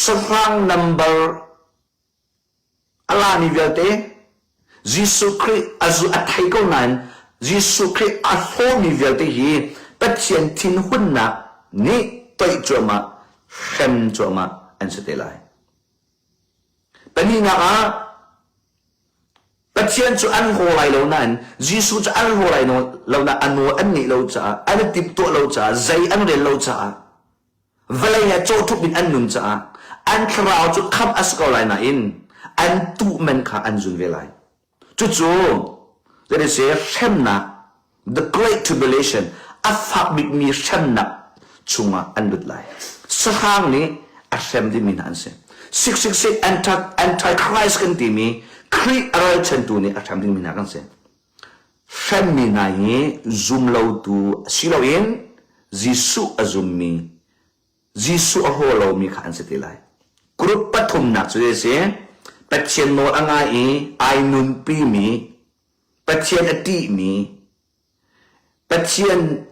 sahrang number A lami vialte Jesuh Khrih a zu a thei ko nain Jesuh Khrih a hlawmi vialte hi Pathian thinhunnak nih toih cuahmah, hrem cuahmah an si te lai. Pahnihnak ah Pathian cu an hlaw lai lo nain Jesuh cu an hlaw lai lo nain a nawl an ngeih lo caah an i timhtuah lo caah zei an rel lo caah Vawlei he cawhṭhup in an nun caah an thlarau cu khamh a si ko lai nain an tuh man kha an zun ve lai. Cucu that is a hremnak the great tribulation a fak bikmi hremnak chungah an lut lai. Sahrang nih a hrem dingmi hna an si. 666 anti-Christ kan timi Khrih a ralchantu nih a hrem dingmi hna kan si. Hremmi hna hi zumlotu si loin Jesuh a zummi, Jesuh a haw lomi kha an si te lai. Group pathumnak cu a si, Pathian nawl a ngai i ai nunpimi, Pathian a ṭihmi, Pathian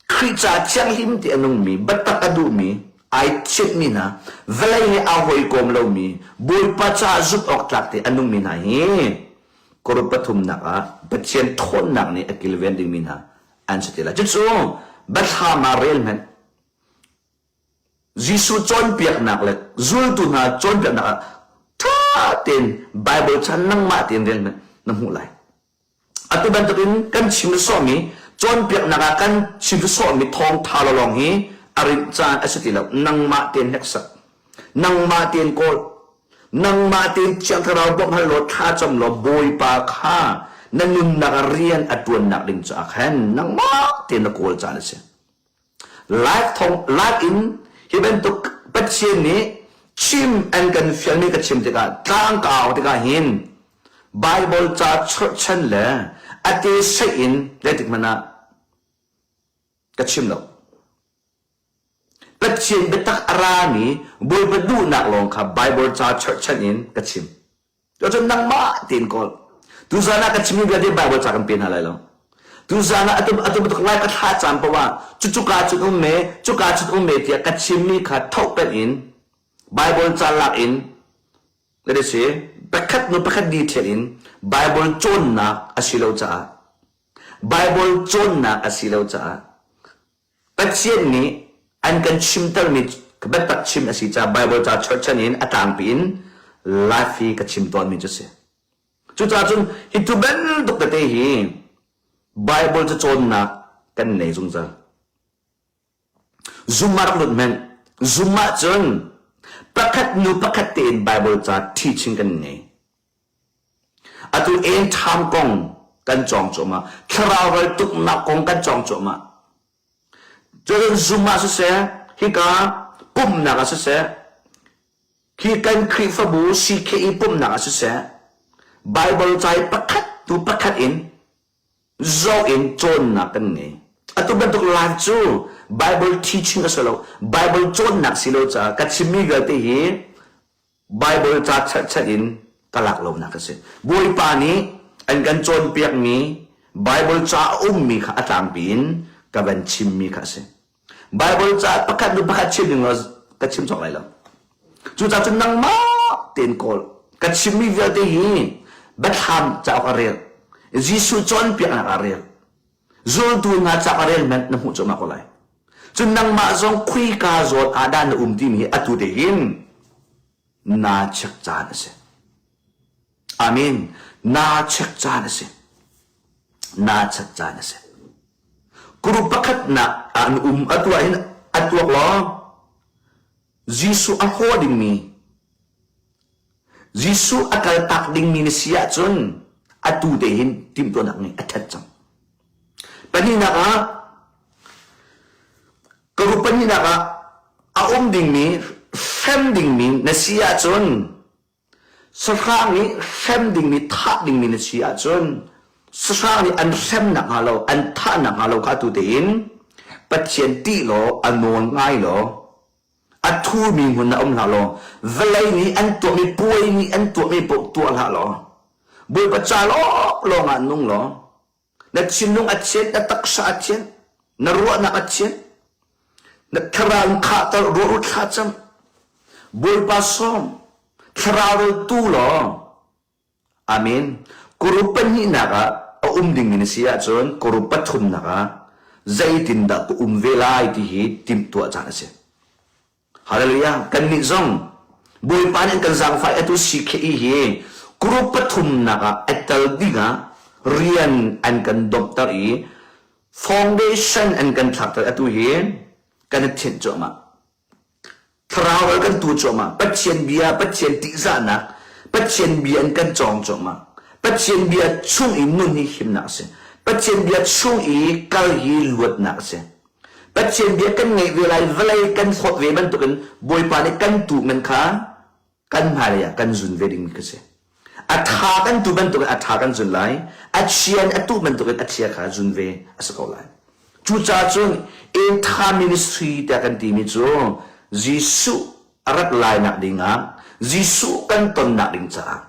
Khrih ca thianghlim ti a nungmi, biatak a duhmi, ai thianhmi hna, vawlei he aa hawikom lomi, Bawipa caah zumh awk tlak te a nungmi hna hi group pathumnak ah Pathian ṭhawnnak nih a kilven dingmi hna an si te lai. Cucu biathlam ah rel hmanh. Jesuh cawnpiaknak le zultu hna cawnpiaknak ah ṭha tein Bible chan nangmah tein rel hmanh na hmuh lai. Atu bantukin kan chim sawhmi cawnpiaknak ah kan chim sawhmi thawngṭha lawng hi a rinh caan a si ti lo. Nangmah tein hneksak. Nangmah tein kawl. Nangmah tein Thiang Thlarau bawmh hal law thlacam law Bawipa kha na nunnak ah rian a ṭuannak ding caah khan nangmah tein na kawl caan a si. Live thong live in hi bantuk Pathian nih chim an kan fialmi ka chim tikah tlangkau tikah hin Bible ca cherhchan le a te seih in zeitik hmanh ah ka chim lo. Pathian biatak a rami Bawipa duhnak lawng kha Bible ca cherhchan in ka chim. Cun nangmah tein kawl. Tuzan ah ka chimmi vialte Bible ca kan pe hna lai lo. Tuzan ah atu atu bantuk lai ka thlah caan paoh ah cucuka cun um me, cuka cun um me tiah ka chimmi kha thohpenh in Bible ca lak in le si pakhat nu pakhat detail in Bible cawnnak a si lo caah Bible cawnnak a si lo caah Pathian nih an kan chimtermi biatak chim a si caah Bible ca cherhchan in a tlangpi in life hi ka chim tawnmi cu a si. Cucaah cun hi tu bantuk tete hi Bible ca cawnnak kan nei zungzal. Zoom ah rak lut hmanh. Zoom ah cun pakhat nu pakhat tein Bible ca teaching kan ngei. Atu end time kong kan cawng cuahmah. Thlarau ral tuknak kong kan cawng cuahmah. Cun Zoom ah siseh, hika pumhnak ah siseh, khi kan Khrihfabu CKE pumhnak ah siseh, Bible ca i pakhat tu pakhat in zoh in cawnnak kan ngei. Atu bantuk live cu Bible teaching a si lo, Bible cawnnak si lo caah ka chimmi vialte hi Baibal ca cherhchan in ka lak lonak a si. Bawipa nih an kan cawnpiakmi Baibal ca a ummi kha a tlangpi in ka van chimmi kha a si. Baibal ca pakhat nu pakhat chim ding law ka chim cawk lai lo. Cucaah cun nangmah tein kawl. Ka chimmi vialte hi biathlam cauk a rel. Jesuh cawnpiaknak a rel. Zultu hna cauk a rel hmanh na hmuh cuahmah ko lai. Cun nangmah zong khuika zawn ah dah na um timi hi atu te hin naa check caan a si. Amen. Naa check caan a si. Naa check caan a si. Group pakhatnak ah an um atu ah hin a tuak law Jesuh a hlaw dingmi Jesuh a kaltak dingmi na si ahcun atu te hin timhtuahnak nih a ṭhat cang. Pahnihnak ah ka rup pahnihnak ah a um dingmi hrem dingmi na si ahcun sahrang nih hrem dingmi thah dingmi na si ahcun sahrang nih an hrem nakhnga lo an thah nakhnga lo kha atu tein Pathian ṭih law a nawl ngai law a thurmi hmun ah um hlah law vawlei nih an tuahmi puai nih an tuahmi paoh tuah hlah law Bawipa ca lawnglawng ah nung law na thinlung a thian na taksa a thian na ruahnak a thian na thlarau in khahter ruah thlacam Bawipa sawm thlarau rawl tu law Amen. Group pahnihnak ah a um dingmi na si ahcun group pathumnak ah zeitindah ka um ve lai ti hi timhtuah caan a si. Hallelujah. Kannih zong Bawipa nih an kan zaangfah i atu CKE hi group pathumnak ah a tel dingah rian an kan domhter i foundation an kan thlakter atu hi kan i thianh cuahmah. Thlarau ral kan tu cuahmah. Pathian bia, Pathian tihzahnak, Pathian bia in kan cawng cuahmah. Pathian bia chung i nun hi himnak a si. Pathian bia chung i kal hi luatnak a si. Pathian bia kan ngeih ve lai, vawlei kan hlawt ve bantukin Bawipa nih kan tuh men kha kan hmailei ah kan zun ve dingmi kha si. A ṭha kan tu bantukin a ṭha kan zun lai, a chia nih a tuh bantukin a chia kha zun ve a si ko lai. Cucaah cun End Ministry tiah kan timi cu Jesuh a rat lainak dingah, Jesuh kan tonnak ding caah,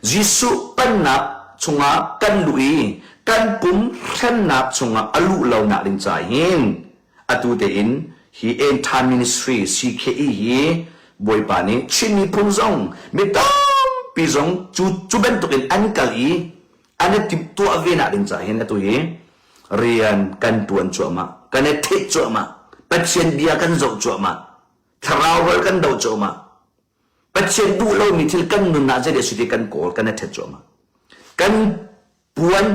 Jesuh pennak chungah kan luh i kan pum hremnak chungah a luh lonak ding caah hin atu tein hi End Time Ministry CKE hi Bawipa nih Chin miphun zong mi tampi zong cu cu bantukin an kal i an i timhtuah ve nak ding caah hin atu hi rian kan tuan cuahmah kan i theih cuahmah Pathian bia kan zoh cuahmah. Thlarau ral kan doh cuahmah. Pathian duh lomi thil kan nun ah zei si ti kan kawl kan i ṭhet cuahmah. Kan puan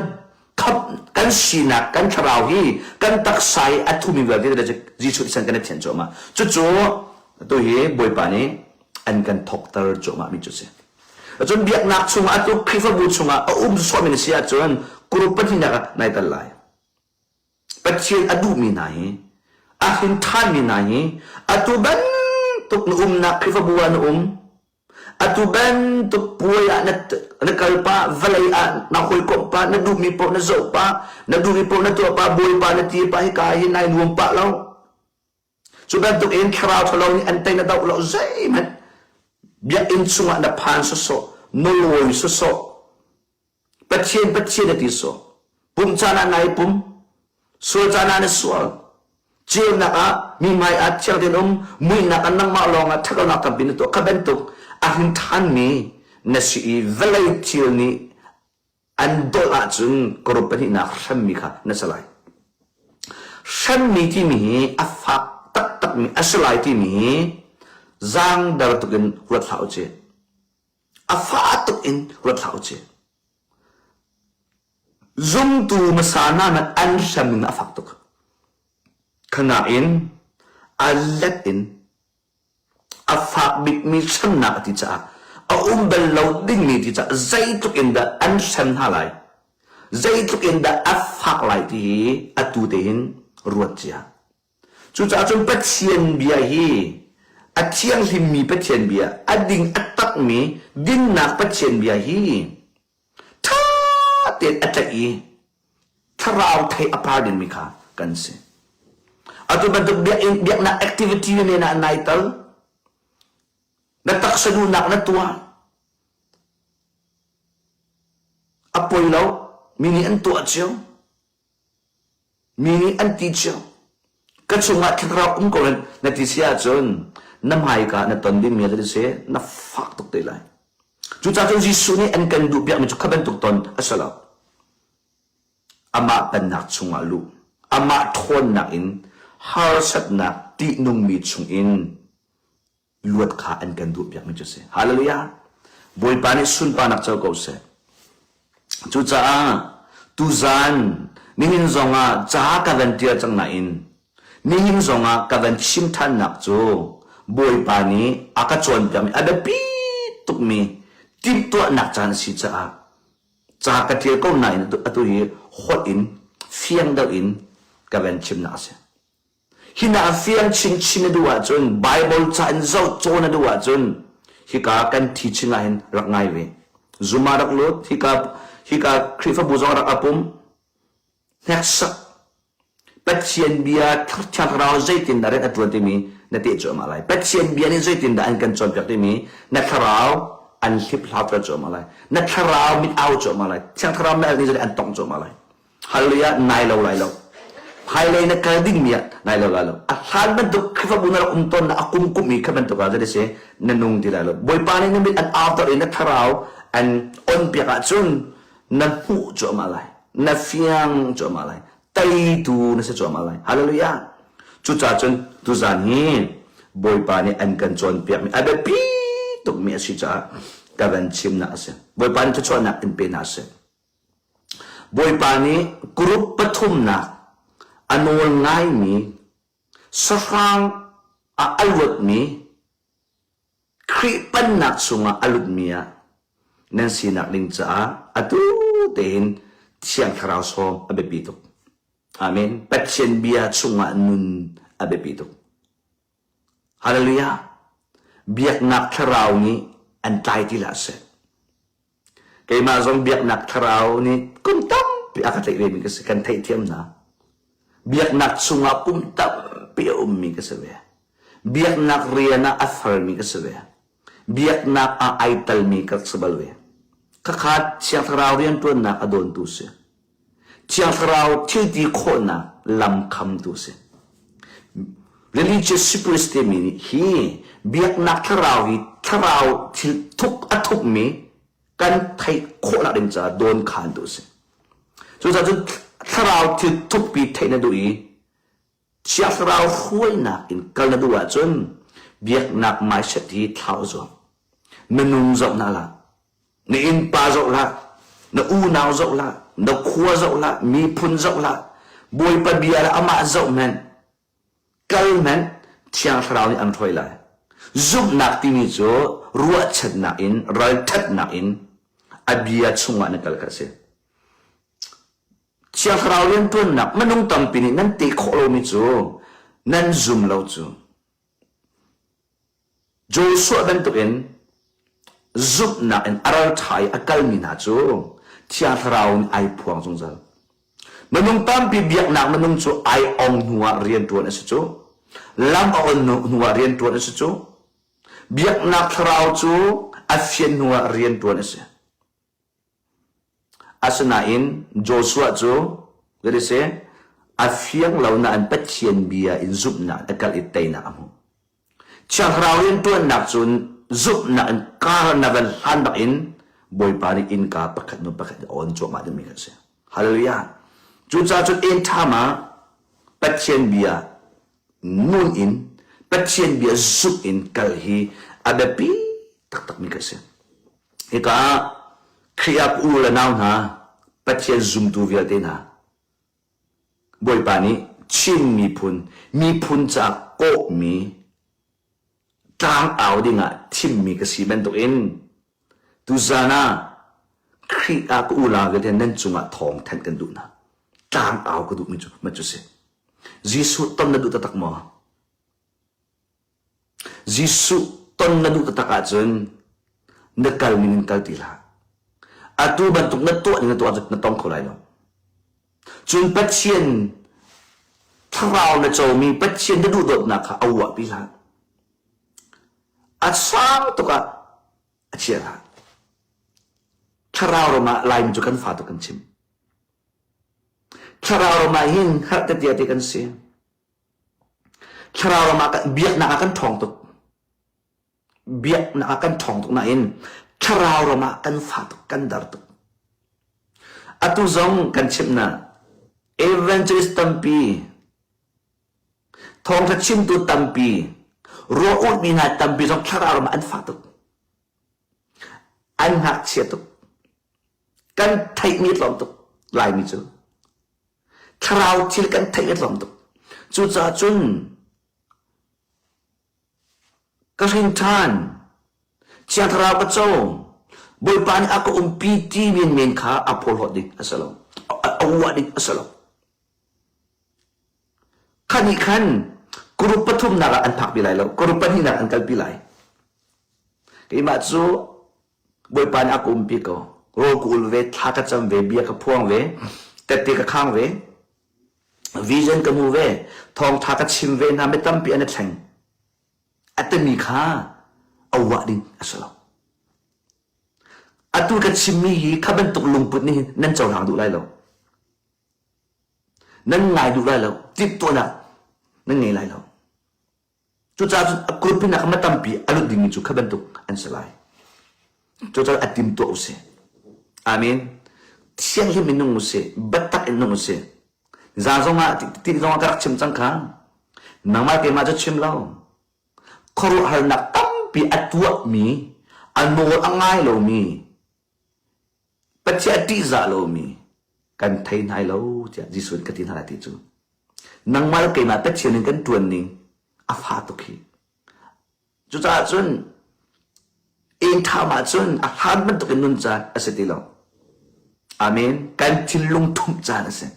khap kan sinak kan thlarau hi kan taksa i a thumi vialte cu Jesuh thisen kan i thian cuahmah. Cucu atu hi Bawipa nih an kan thawkter cuahmah mi cu si. Cun biaknak chungah atu Khrihfabu chungah a um sawhmi na si ahcun group pahnihnak ah nai tel lai. Pathian a duhmi hna hi a hrin ṭhanmi hna hi atu bantuk na umnak Khrihfabu ah na um atu bantuk puai ah na, na kal pah vawlei ah na hawikomh pah na duhmi paoh na zoh pah na duhmi paoh na tuah pah bawipa na ti pah hika hi nai nuam pah lo cu bantuk in thlarau ṭhalo nih an tei na doh lo zeihmanh biakinn chungah na phan sawsawh na lawi sawsawh Pathian Pathian a ti sawh. Pum caan ah nai pum, sual caan ah na sual. Ceunak ah mi hmai ah thiang tein um, muihnak ah nangmah lawng ah ṭhatlonak tampi na tuah. Kha bantuk a hrin ṭhanmi na si i vawlei thil nih an dolh ahcun karup pahnihnak hremmi kha na si lai. Hremmi timi hi a fak taktakmi a si lai timi hi zaangder tuk in ruat hlah u cih. A fah tuk in ruat hlah u ci. Zumtu hmasa hna nan an hrem in a fak tuk. Khanain a let in a fak bikmi hremnak a ti caah a um bal lo dingmi ti caah zeitluk in dah an hrem hna lai zeitluk in dah a fak lai ti hi atu te hin ruat cia. Cucaah cun Pathian bia hi a thianghlimmi Pathian bia, a ding a takmi dinnak Pathian bia hi ṭha tein a tlaih i thlarau thei a par dingmi kha kan si. Atu bantuk biakinn biaknak activity men ah nai tal, na taksa duhnak na tuah, a poi lo, mi nih an tuah cio. Mi nih an ti cio. Ka chungah thlarau um ko na ti si ahcun na hmaika na ton dingmi a si na fak tuk te lai. Cucaah cun Jesuh nih an kan duhpiakmi cu kha bantuk ton a si lo. Amah pennak chungah luh, amah ṭhawnnak in harsatnak ṭihnungmi chungin luat kha an kan duhpiakmi cu a si. Hallelujah! Bawipa nih sunparnak co ko seh. Cucaah tuzan nihin zongah ca ka van ṭial cang nain nihin zongah ka van chim ṭhannak cu Bawipa nih a ka cawnpiakmi a biapi tukmi timhtuahnak caan a si caah ca ka ṭial ko nain atu hi holh in fiang deuh in ka van chimnak a si. Hi hna fiang chinchin na duh ahcun Bible ca in zoh cawn na duh ahcun hika kan teaching ah hin rak ngai ve. Zoom ah rak lut, hika hika Khrihfabu zong rak apum. Hneksak. Pathian bia Thiang Thlarau zeitindah rian a ṭuan timi na teh cuahmah lai. Pathian bia nih zeitindah an kan cawnpiak timi na thlarau an hliphlauter cuahmah lai. Na thlarau mit au cuahmah lai. Thiang Thlarau mel nih an tongh cuahmah lai. Hallelujah nai lo lai lo. Hmailei na kal dingmi ah nai lo lai lo. A hlan bantuk Khrihfabu na rak um tawn na a kum kum i kha bantuk ah zei si na nung ti lai lo. Bawipa nih na mit an auter i na thlarau an on piak ahcun na hmuh cuahmah lai. Na fiang cuahmah lai. Teitu na si cuahmah lai. Hallelujah. Cucaah cun tuzan hi Bawipa nih an kan cawnpiakmi a biapi tukmi a si caah ka van chimnak a si. Bawipa nih thluachuahnak in pe hna seh. Bawipa nih group pathumnak a nawl ngaimi sahrang ah a luatmi Khrih pennak chungah a lutmi ah nan sinak ding caah atu tein Thiang Thlarau sawm a biapi tuk. Amen. Pathian bia chungah nun a biapi tuk. Hallelujah. Biaknak thlarau nih an tlai ti hlah seh. Keimah zong biaknak thlarau nih kum tampi a ka tlaih vemi ka si, kan theihthiam hna. Biaknak chungah kum tampi a ummi ka si ve. Biaknak rian ah a farmi ka si ve. Biaknak ah ai talmi ka si bal ve. Khakha Thiang Thlarau rianṭuannak a dawntu si. Thiang Thlarau thilti khawhnak lam khamtu si. Religious spirits timi nih hi biaknak thlarau hi thlarau thil thuk a thukmi kan theih khawhnak ding caah dawn khantu a si. Cucaah cun thlarau thil thukpi theih na duh i Thiang Thlarau hruainak in kal na duh ahcun. Biaknak mindset hi thlau zuam. Minung zoh hna hlah. Na innpa zoh hlah. Na unau zoh hlah. Na khua zoh hlah. Miphun zoh hlah. Bawipa bia le amah zoh hmanh. Kal hmanh Thiang Thlarau nih an hruai lai. Zumhnak timi cu ruahchannak in, ralṭhatnak in a bia chungah na kal kha a si. Thiang Thlarau rianṭuannak minung tampi nih nan teh khawh lomi cu nan zum lo cu. Joshua bantukin zumhnak in a ralṭha i a kalmi hna cu Thiang Thlarau nih ai phuang zungzal. Minung tampi biaknak minung cu ai ong hnuah rianṭuan a si cu. Lam a on hnuah rianṭuan a si cu. Biaknak thlarau cu a fian hnuah rianṭuan a si. Asinain Joshua cu zei a si? A fiang lo nain Pathian bia in zumhnak a kal i teinak a hmu. Thiang Thlarau rianṭuannak cun zumhnak in kar na van hlan bak in Bawipa nih innka pakhat hnu pakhat a on cuahmah dingmi kha a si. Hallelujah. Cucaah cun inn ṭham ah Pathian bia nun in Pathian bia zumh in kal hi a biapi taktakmi kha a si. Hika ah Khrih ah u le nau hna, Pathian zumtu vialte hna, Bawipa nih Chin miphun, miphun caah kawhmi tlangau dingah thimmi ka si bantukin tuzan ah Khrih ah ka unau vialte nan cungah thawng thanh kan duh hna. Tlangau ka duhmi cu mah cu si. Jesuh ton na duh taktak maw? Jesuh ton na duh taktak ahcun na kal ning in kal ti hlah. Atu bantuk na tuah ning na tuah ahcun na tong kho lai lo. Cun Pathian thlarau na comi Pathian na duhdawtnak kha a uahpi hlah. A sang tuk ah a chia hlah. Thlarau ram ah Laimi cu kan fa tuk kan chim. Thlarau ram ah hin hngalh tetia te kan si. Thlarau ram ah biaknak ah kan ṭhawng tuk. Biaknak ah kan ṭhawng tuk nain thlarau ram ah kan fa tuk, kan dar tuk. Atu zong kan chimh na evangelist tampi, thawngṭha chimtu tampi, ruah ulhmi hna tampi zong thlarau ram ah an fa tuk. An ngakchia tuk. Kan theihmi tlawm tuk Laimi cu. Thlarau thil kan theih a tlawm tuk. Cucaah cun ka hrin ṭhan, Thiang Thlarau ka co, Bawipa nih a ka umpi ti menmen kha a phawhlawt ding a si lo. A uah ding a si lo. Kha nih khan group pathumnak ah an phakpi lai lo. Group pahnihnak an kalpi lai. Keimah cu Bawipa nih a ka umpi ko. Rawl ka ul ve, thla ka cam ve, bia ka phuang ve, tette ka khang ve, vision ka hmu ve, thawngtha ka chim ve hna, mi tampi an i thleng. A timi kha a uah ding a si lo. Atu ka chimmi hi kha bantuk lungput nih hin nan cohlang duh lai lo. Nan ngai duh lai lo. Timhtuahnak nan ngei lai lo. Cucaah cun a kurpinak ma tampi a lut dingmi cu kha bantuk an si lai. Cucaah a tim tuah usih. Amen. Thianghlim in nung usih. Biatak in nung usih. Za zong ah ti zong ah ka rak chim cang kha. Nangmah keimah cu chim lo. Khuaruahharnak tampi a tuahmi, a nawl a ngai lomi, Pathian a ṭihzah lomi kan thei hna lo tiah Jesuh nih ka ti hna lai ti cu. Nangmah le keimah Pathian in kan ṭuan ning a fa tuk hi. Cucaah cun inn ṭham ahcun a hlan bantukin nun caan a si ti lo. Amen. Kan thinlung ṭhumh caan a si.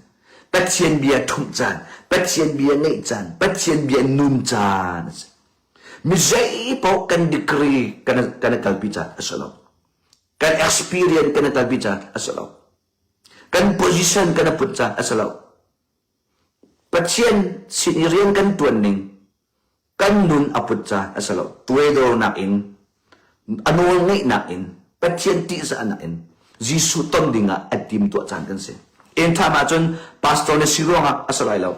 Pathian bia ṭhumh caan, Pathian bia ngeih caan, Pathian bia nun caan a si. Mi zei paoh kan degree kan kan i kalpi caan a si lo. Kan experience kan i kalpi caan a si lo. Kan position kan i put caan a si lo. Pathian sin i rian kan tuan ning kan nun a put caan a si lo. Tuaidornak in a nawl ngeihnak in Pathian tihzahnak in Jesuh ton dingah a timtuah caan kan si. Inn ṭham ahcun pastor na si ruangah a si lai lo.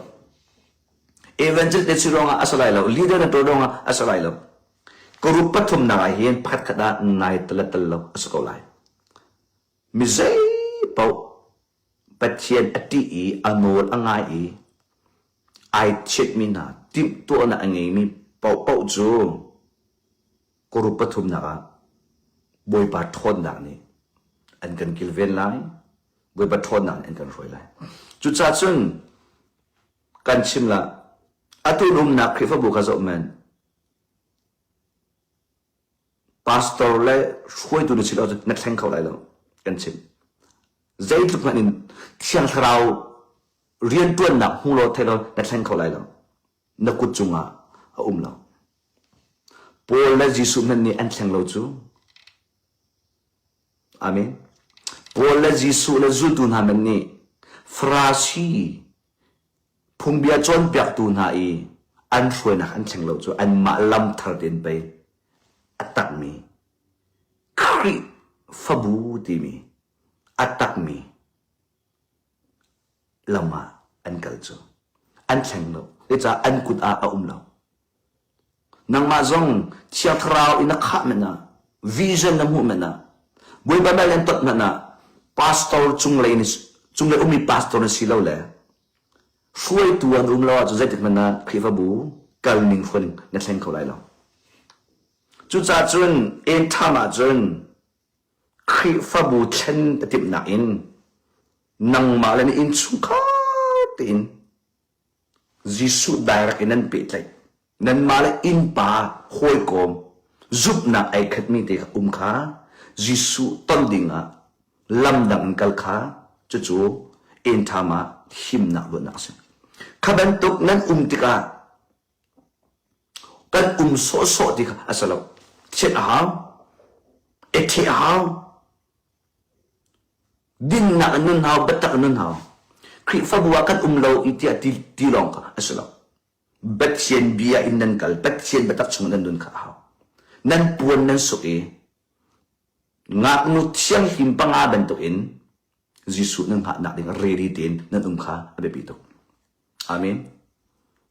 Evangelist na si ruangah a si lai lo. Leader na ṭuan ruangah a si lai lo. Group pathumnak ah hin pakhatkhat ah nai tel tel lo a si ko lai. Mi zei paoh Pathian a ṭih i a nawl a ngai i ai chiatmi hna timhtuahnak a ngeimi paohpaoh cu. Group pathumnak ah Bawipa ṭhawnnak nih an kan kilven lai. Bawipa ṭhawnnak nih an kan hruai lai. Cucaah cun kan chim la atu umnak Khrihfabu kha zoh men pastor le hruaitu na si lo na thleng kho lai lo kan chim. Zeitluk hmanh in Thiang Thlarau rianṭuannak hmu law thei law na thleng kho lai lo. Na kut cungah a um lo. Paul le Jesuh hmanh nih an thleng lo cu. Amen. Paul le Jesuh le zultu hna hmanh nih Farasi phungbia cawnpiaktu hna i an hruainak an thleng lo cu anmah lam thar tein pei a takmi Khrih fabu timi a takmi lam ah an kal cu. An thleng lo. Zeicah an kut ah a um lo. Nangmah zong Thiang Thlarau in na khah men ah, vision na hmuh men ah, Bawipa mel an tot men ah, pastor cunglei cunglei ummi pastor na si lo le hruaitu an um lo ahcun zeitik hmanh ah Khrihfabu kalning hruaining na thleng kho lai lo. Cucaah cun end time ahcun Khrihfabu thlen a timhnak in nangmah le na innchungkhar tein Jesuh direct in nan pehtlaih. Nanmah le innpa hawikom zumhnak ai khatmi te kha um kha Jesuh ton dingah lam dang in kal kha cucu end time ah himnak luatnak a si. Kha bantuk nan um tikah Kan um sawhsawh ti kha a si lo. Thianh a hau. Etheh a hau. Dinnak in nun hau, biatak in nun hau. Khrihfabu ah kan um lo i tiah ti, ti lawng kha a si lo. Pathian bia in nan kal, Pathian biatak chung nan nun kha a hau. Nan puan nan suk i ngaknu thianghlim panga bantukin Jesuh nan hngahnak ding ready tein nan um kha a biapi tuk. Amen.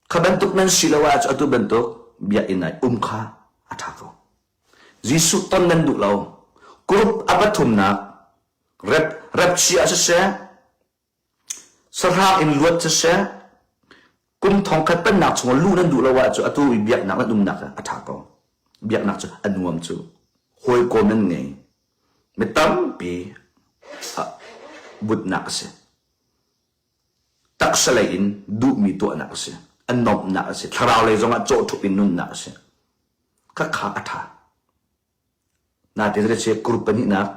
Kha bantuk nan si lo ahcun atu bantuk biakinn ah um kha a ṭha ko. Jesuh ton nan duh lo. Group a pathumnak rep repchia siseh, sahrang in luat siseh, kum thongkhat pennak chungah luh nan duh lo ahcun atu i biaknak nan umnak a ṭha ko. Biaknak cu a nuam cu. Hawikom nan ngei. Mi tampi butnak a si. Taksa lei in duhmi tuahnak a si. A nuamhnak a si. Thlarau lei zongah cawhṭhup in nunnak a si. Khakha a ṭha. Nain zei group pahnihnak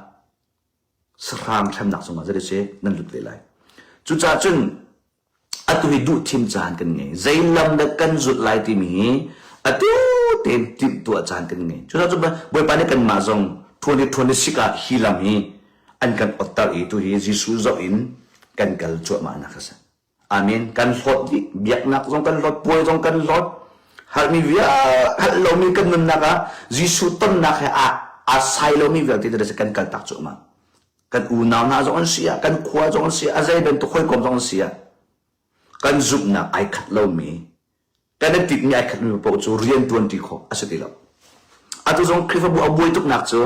sahrang hremnak chungah zei nan lut ve lai. Cucaah cun atu hi duh thim caan kan ngei. Zei lam dah kan zulh lai timi hi atu tein timhtuah caan kan ngei. Cucaah cun Bawipa nih kanmah zong 2026 ah hi lam hi an kan otter i tu hi Jesuh zoh in kan kal cuahmah nak a si. Amen. Kan hlawt dih. Biaknak zong kan hlawt, puai zong kan hlawt. Halmi vial, hal lomi kan nunnak ah Jesuh tonnak he aa aa sai lomi vialte cu kan kaltak cuahmah. Kan unau hna zong an si ah, kan khua zong an si ah, a zei bantuk hawikom zong an si ah, kan zumhnak ai khat lomi, kan i tinhmi ai khatmi paoh cu rian ṭuanṭi khawh a si ti lo. Atu zong Khrihfabu a buai tuknak cu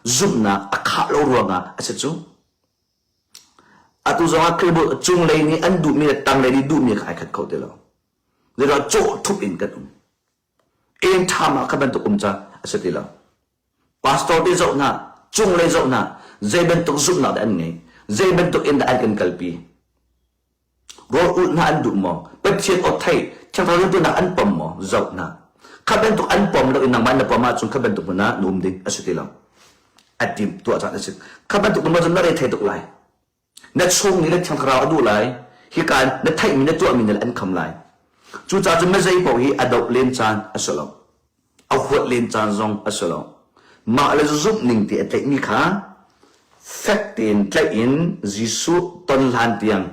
zumhnak a khah lo ruangah a si cu. Atu zongah Khrihfabu cunglei nih an duhmi le tanglei nih duhmi kha ai khat kho ti lo. Zeicah cawh ṭhup in kan um. En ṭha ma kha bantuk um ca a si ti lo. Pastor te zoh hna, cunglei zoh hna, zei bantuk zumhnak dah an ngei, zei bantuk in dah an kan kalpi. Rawl ulh hna an duh maw? Pathian aw theih, Thiang Thlarau riantuannak an pom maw? Zoh hna. Kha bantuk an pom lo i nangmah na pom ahcun kha bantuk hmun ah na um ding a si ti lo. A timh tuah caan a si. Kha bantuk hmun cun na re thei tuk lai. Na chung nih na Thiang Thlarau a duh lai. Hika na theihmi na tuahmi nih an kham lai. Cucaah cun mizei paoh hi a doh len caan a si lo. A huat len caan zong a si lo. Mah le zumh ning te a tlaihmi kha fek tein tlaih in Jesuh ton hlan tiang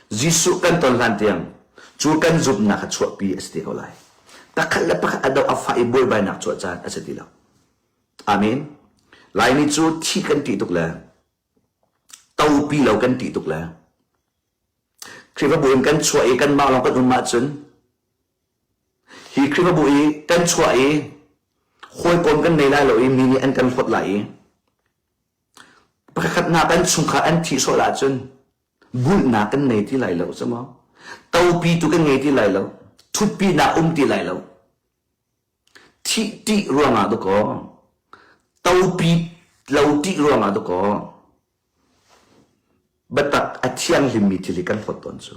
Jesuh kan ton hlan tiang cu kan zumhnak kha chuahpi a si te ko lai. Pakhat le pakhat a doh a fah i buaibainak chuah caan a si ti lo. Amen. Laimi cu thi kan ṭih tuk le topi lo kan ṭih tuk le Khrihfabu in kan chuah i kanmah lawng kan um ahcun hi Khrihfabu i kan chuah i hawikom kan nei lai lo i mi nih an kan hlawt lai i pakhat hna kan chungkhar an thih sual ahcun bulhnak kan nei ti lai lo cu maw topi tu kan ngei ti lai lo thutpinak um ti lai lo. Thih ṭih ruangah dakaw, topi lo ṭih ruangah dakaw, biatak a thianghlimmi thil hi kan hlawt tawn cu.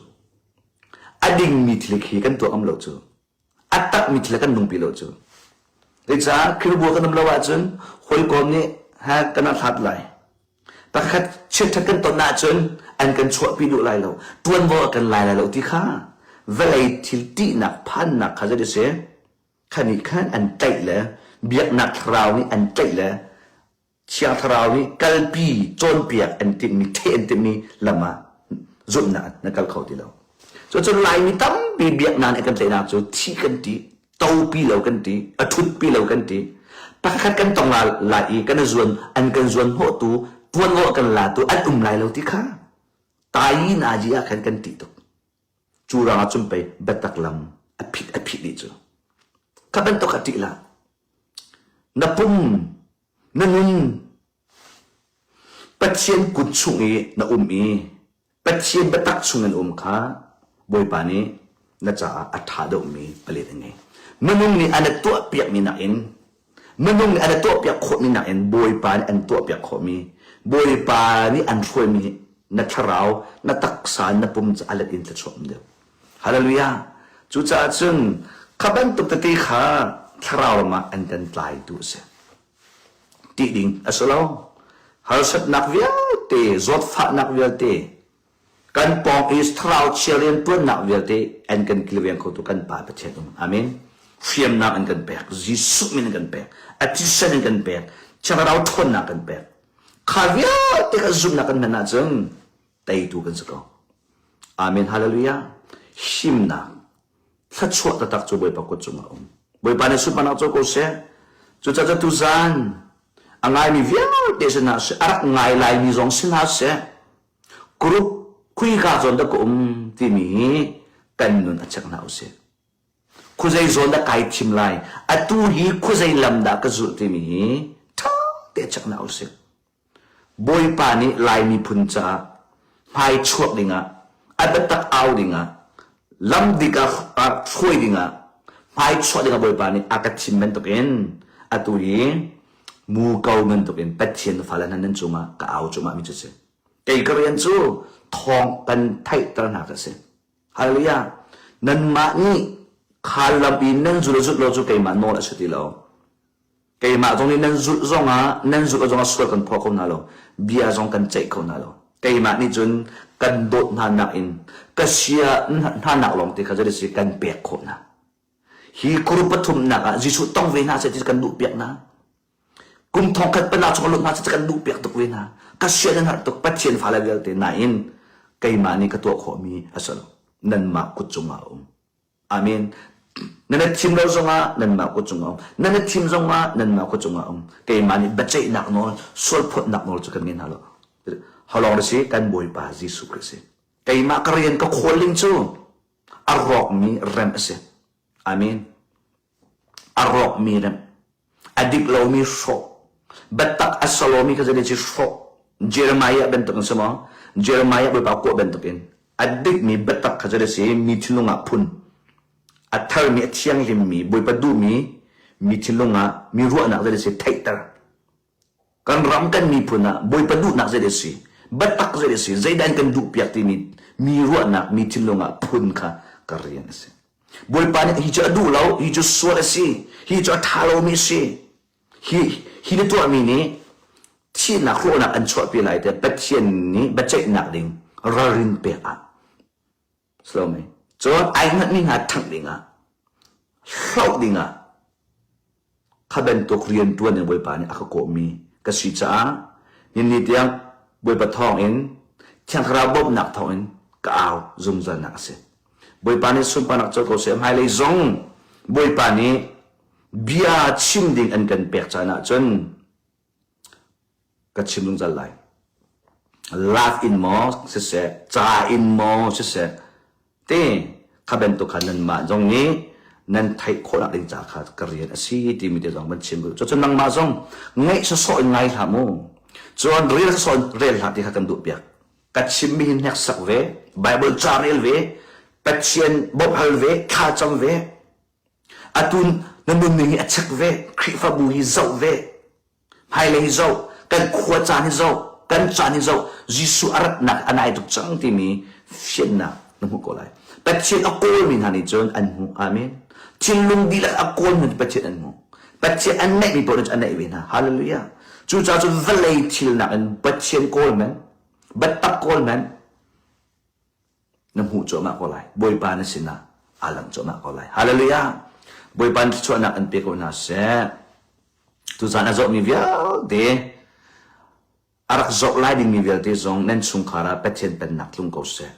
A dingmi thil khi kan tuah ngam lo cu. A takmi thil kan nungpi lo cu. Zeicah Khrihfabu kan um lo ahcun hawikom nih ha kan hlat lai. Pakhat chiatṭhat kan ton ahcun an kan chuahpi duh lai lo. Ṭuanvo a kan lai lai lo ti kha vawlei thil ṭihnak phannak kha zei si kha nih khan an tlaih le biaknak thlarau nih an tlaih le Thiang Thlarau nih kalpi cawnpiak an timhmi theh an timhmi lam ah zumhnak na kal kho ti lo. Cucun Laimi tampi biaknak nih kan tlaihnak cu thi kan ti, topi lo kan ti, a ṭhutpi lo kan ti. Pakhat kan tong lai i kan i zuan an kan zuan hnawhtu ṭuanvo a kan latu an um lai lo ti kha tai nazi ah khan kan ṭih tuk. Cu ruangah cun pei biatak lam a phit a phit dih cu. Kha bantuk kha ṭih hlah. Na pum, na nun, Pathian kut chung i na um i Pathian biatak chung in um kha Bawipa nih na caah a ṭha deuhmi palet a ngei. Minung nih an i tuahpiakmi nakin minung nih an i tuahpiak khawhmi nakin Bawipa nih an tuahpiak khawhmi, Bawipa nih an hruaimi na thlarau, na taksa, na pum cu a let in thluachuah um deuh. Hallelujah! Cucaah cun kha bantuk tete kha thlarau ram ah an kan tlaitu a si. Tih ding a si lo. Harsatnak vialte, zawtfahnak vialte, kan pawng i thlarau chia rianṭuannak vialte an kan kilveng khotu kan Pa Pathian um. Amen. Hriamnam an kan pek, Jesuh min an kan pek, a thisen an kan pek, thlarau ṭhawnnak kan pek. Kha vialte kan zumhnak kan hman ahcun teitu kan si ko. Amen. Hallelujah. Himnak, thluachuah taktak cu Bawipa kut cungah a um. Bawipa nih sunparnak co ko seh. Cucaah tuzan a ngaimi vialte si hna seh, a rak ngai laimi zong si hna seh, group khuika zawn dah ka um timi hi kan nun a check hna usih. Khuazei zawn dah kai thim lai, atu hi khuazei lam dah ka zulh timi hi ṭha te check hna usih. Bawipa nih Lai miphun caah hmai chuak dingah, a biatak au dingah, lam dik ah hruai dingah, hmai chuah dingah Bawipa nih a ka thim bantukin atu hi muko bantukin Pathian fale hna nan cungah ka au cuahmah mi cu si. Kei ka rian cu thawng kan theihter hna ka si. Hallelujah. Nanmah nih kha lam i nan zul le zulh lo cu keimah nawl a si ti lo. Keimah zong nih nan zulh zongah nan zulh zongah sual kan phaw kho hna lo. Bia zong kan ceih kho hna lo. Keimah nih cun kan dawt hna nakin ka sia hna nak lawng te kha zei si kan pek khawh hna. Hi group pathumnak ah Jesuh tong ve hna seh ti kan duh piak hna. Kum thongkhat panak chung lut hna seh kan duh piak tuk ve hna. Ka sia nan harh tuk Pathian fale vialte nain keimah nih ka tuah khawhmi a si lo. Nanmah kut cungah a um. Amen. Nan i thim lo zongah nanmah kut cungah um. Nan i thim zongah nanmah kut cungah um. Keimah nih biaceihnak nawl, sualphawtnak nawl cu kan ngei hna lo. Halawng na si kan Bawipa Jesuh Khrih si. Keimah ka rian ka khawl ding cu a rawkmi rem a si. Amen. A rawkmi rem. A dik lomi hrawh. Biatak a salomi kha zei ci hrawh. Jeremiah bantuk in si maw? Jeremiah Bawipa kuah bantuk in a dikmi biatak kha zei si mi thinlung ah phun. A tharmi, a thianghlimmi, Bawipa duhmi mi thinlung ah mi ruahnak zei si theihter. Kan ram kan miphun ah Bawipa duhnak zei si, biatak zei si, zeidah in kan duhpiak timi mi ruahnak, mi thinlung ah phun kha ka rian a si. Bawipa nih hi cu a duh lo, hi cu sual a si, hi cu a ṭha lomi a si. Hi, hi na tuahmi nih thihnak hrawhnak an chuahpi lai tiah Pathian nih biaceihnak ding ralrin pek ah si lo mei? Cun ai hngatmi hna ṭhangh dingah, hloh dingah kha bantuk rian ṭuan in Bawipa nih a ka kawhmi ka si caah ninni tiang Bawipa thawngin Thiang Thlarau bawmhnak thawngin ka au zungzalnak a si. Bawipa nih sunparnak co ko seh. Hmailei zong Bawipa nih bia chim ding an kan pek caan ahcun ka chim zungzal lai. Lak in maw siseh, ca in maw siseh, te kha bantuk kha nanmah zong nih nan theih khawhnak ding ca kha ka rian a si timi te zong van chim duh. Cucun nangmah zong ngaih sawsawh in ngai hlah mu. Cun rel sawsawh in rel hlah ti kha kan duh piak. Ka chimmi hi hneksak ve, Bible ca rel ve, Pathian bawmh hal ve, thla cam ve. Atu Na nunning hi a check ve. Khrihfabu hi zoh ve. Hmailei hi zoh. Kan khua caan hi zoh. Kan caan hi zoh. Jesuh a ratnak a nai tuk cang timi fiannak na hmuh ko lai. Pathian a kawlmi hna nih cun an hmuh. Amen. Thinlung dihlak a kawlmi Pathian an hmuh. Pathian an naihmi paoh nih cun an naih ve hna. Hallelujah. Cucaah cun vawlei thil nakin Pathian kawl men, biatak kawl men, na hmuh cuahmah ko lai. Bawipa na sinah aa lang cuahmah ko lai. Hallelujah. Bawipa nih thluachuahnak an pe ko hna seh. Tuzaan a zohmi vialte a rak zoh lai dingmi vialte zong nan chungkhar ah Pathian pennak tlung ko seh.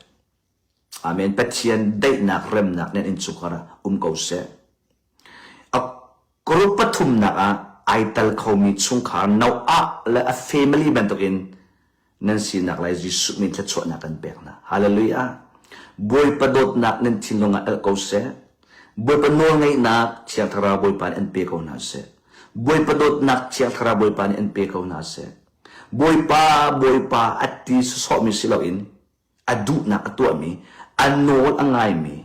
Amen. Pathian daihnak remnak nan innchungkhar ah um ko seh. A group pathumnak ah ai tal khomi chungkhar Noah le a family bantukin nan sinak lai Jesuh min thluachuahnak kan pek hna. Hallelujah. Bawipa dawtnak nan thinlung ah elh ko seh. Bawipa nawlngeihnak Thiang Thlarau Bawipa nih an pe ko hna seh. Bawipa dawtnak Thiang Thlarau Bawipa nih an pe ko hna seh. Bawipa, Bawipa a ti sawsawhmi si loin a duhnak a tuahmi, a nawl a ngaimi,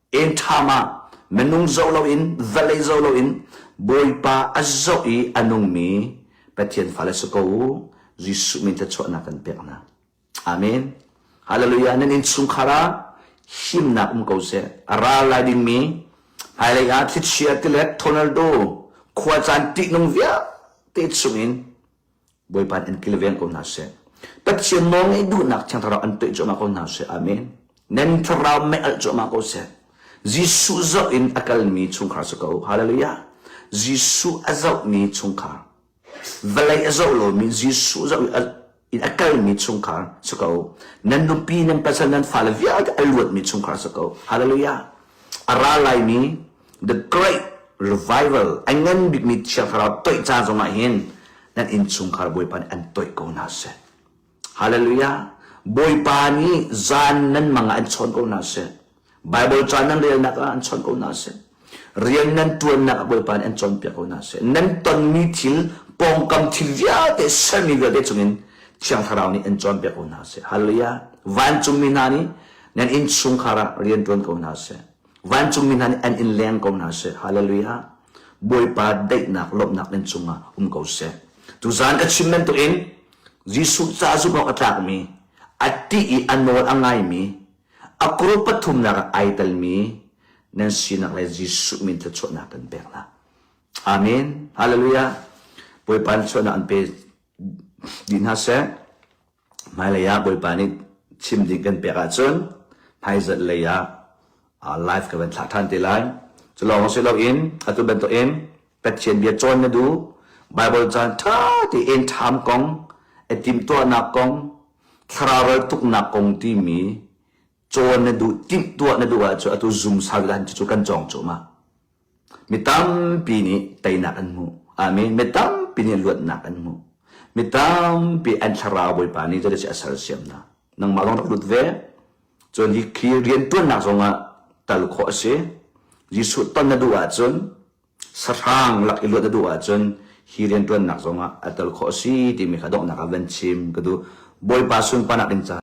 enṭham ah minung zoh loin, vawlei zoh loin Bawipa a zoh i a nungmi Pathian fale si ko u. Jesuh min thluachuahnak kan pek hna. Amen. Hallelujah. Nan innchungkhar ah himnak um ko seh. A ral lai dingmi hmailei ah thlichia tilet tornado khua caan ṭihnung vialte chungin Bawipa nih an kilveng ko hna seh. Pathian nawlngeih duhnak Thiang Thlarau an toih cuahmah ko hna seh. Amen. Nan thlarau mei alh cuahmah ko seh. Jesuh zoh in a kalmi chungkhar si ko. Hallelujah. Jesuh a zohmi chungkhar. Vawlei a zoh lomi Jesuh zoh in a kalmi chungkhar si ko. Nan nupi, nan pasal, nan fale vialte a luatmi chungkhar si ko. Hallelujah. A ra laimi the great revival a ngan bikmi Thiang Thlarau toih ca zongah hin nan innchungkhar Bawipa nih an toih ko hna seh. Hallelujah. Bawipa nih zan nan mang ah an chawn ko hna seh. Bible ca nan relnak ah an chawn ko hna seh. Rian nan ṭuannak ah Bawipa nih an cawnpiak ko hna seh. Nan tonmi thil, pawngkam thil vialte, sermi vialte chungin Thiang Thlarau nih an cawnpiak ko hna seh. Hallelujah. Vancungmi hna nih nan innchungkhar ah rian ṭuan ko hna seh. Vancungmi hna nih an in leng ko hna seh. Hallelujah. Bawipa daihnak lawmhnak nan cungah um ko seh. Tuzaan ka chim bantukin Jesuh ca zumh awk a tlakmi, a ṭih i a nawl a ngaimi, a group pathumnak ah ai telmi nan sinak le Jesuh min thluachuahnak kan pek hna. Amen. Hallelujah. Bawipa nih chuahnak an pe dih hna seh. Hmailei ah Bawipa nih chim ding kan pek ahcun hmaizarh lei ah live ka van thlah ṭhan te lai. Cu lawng si loin atu bantukin Pathian bia cawn na duh, Bible caan ṭha tein ṭham kong, a timhtuahnak kong, thlarau ral tuknak kong timi cawn na duh, timhtuah na duh ahcun atu Zoom service ah cucu kan cawng cuahmah. Mi tampi nih teinak an hmuh. Amen. Mi tampi nih luatnak an hmuh. Mi tampi an thlarau Bawipa nih zeidah a sersiam hna. Nangmah zong rak lut ve. Cun hi khi rianṭuannak zongah tal khawh a si. Jesuh ton na duh ahcun sahrang lak i luat na duh ahcun hi rianṭuannak zongah a tel khawh a si timi kha donghnak ah van chim ka duh. Bawipa sunparnak ding caah.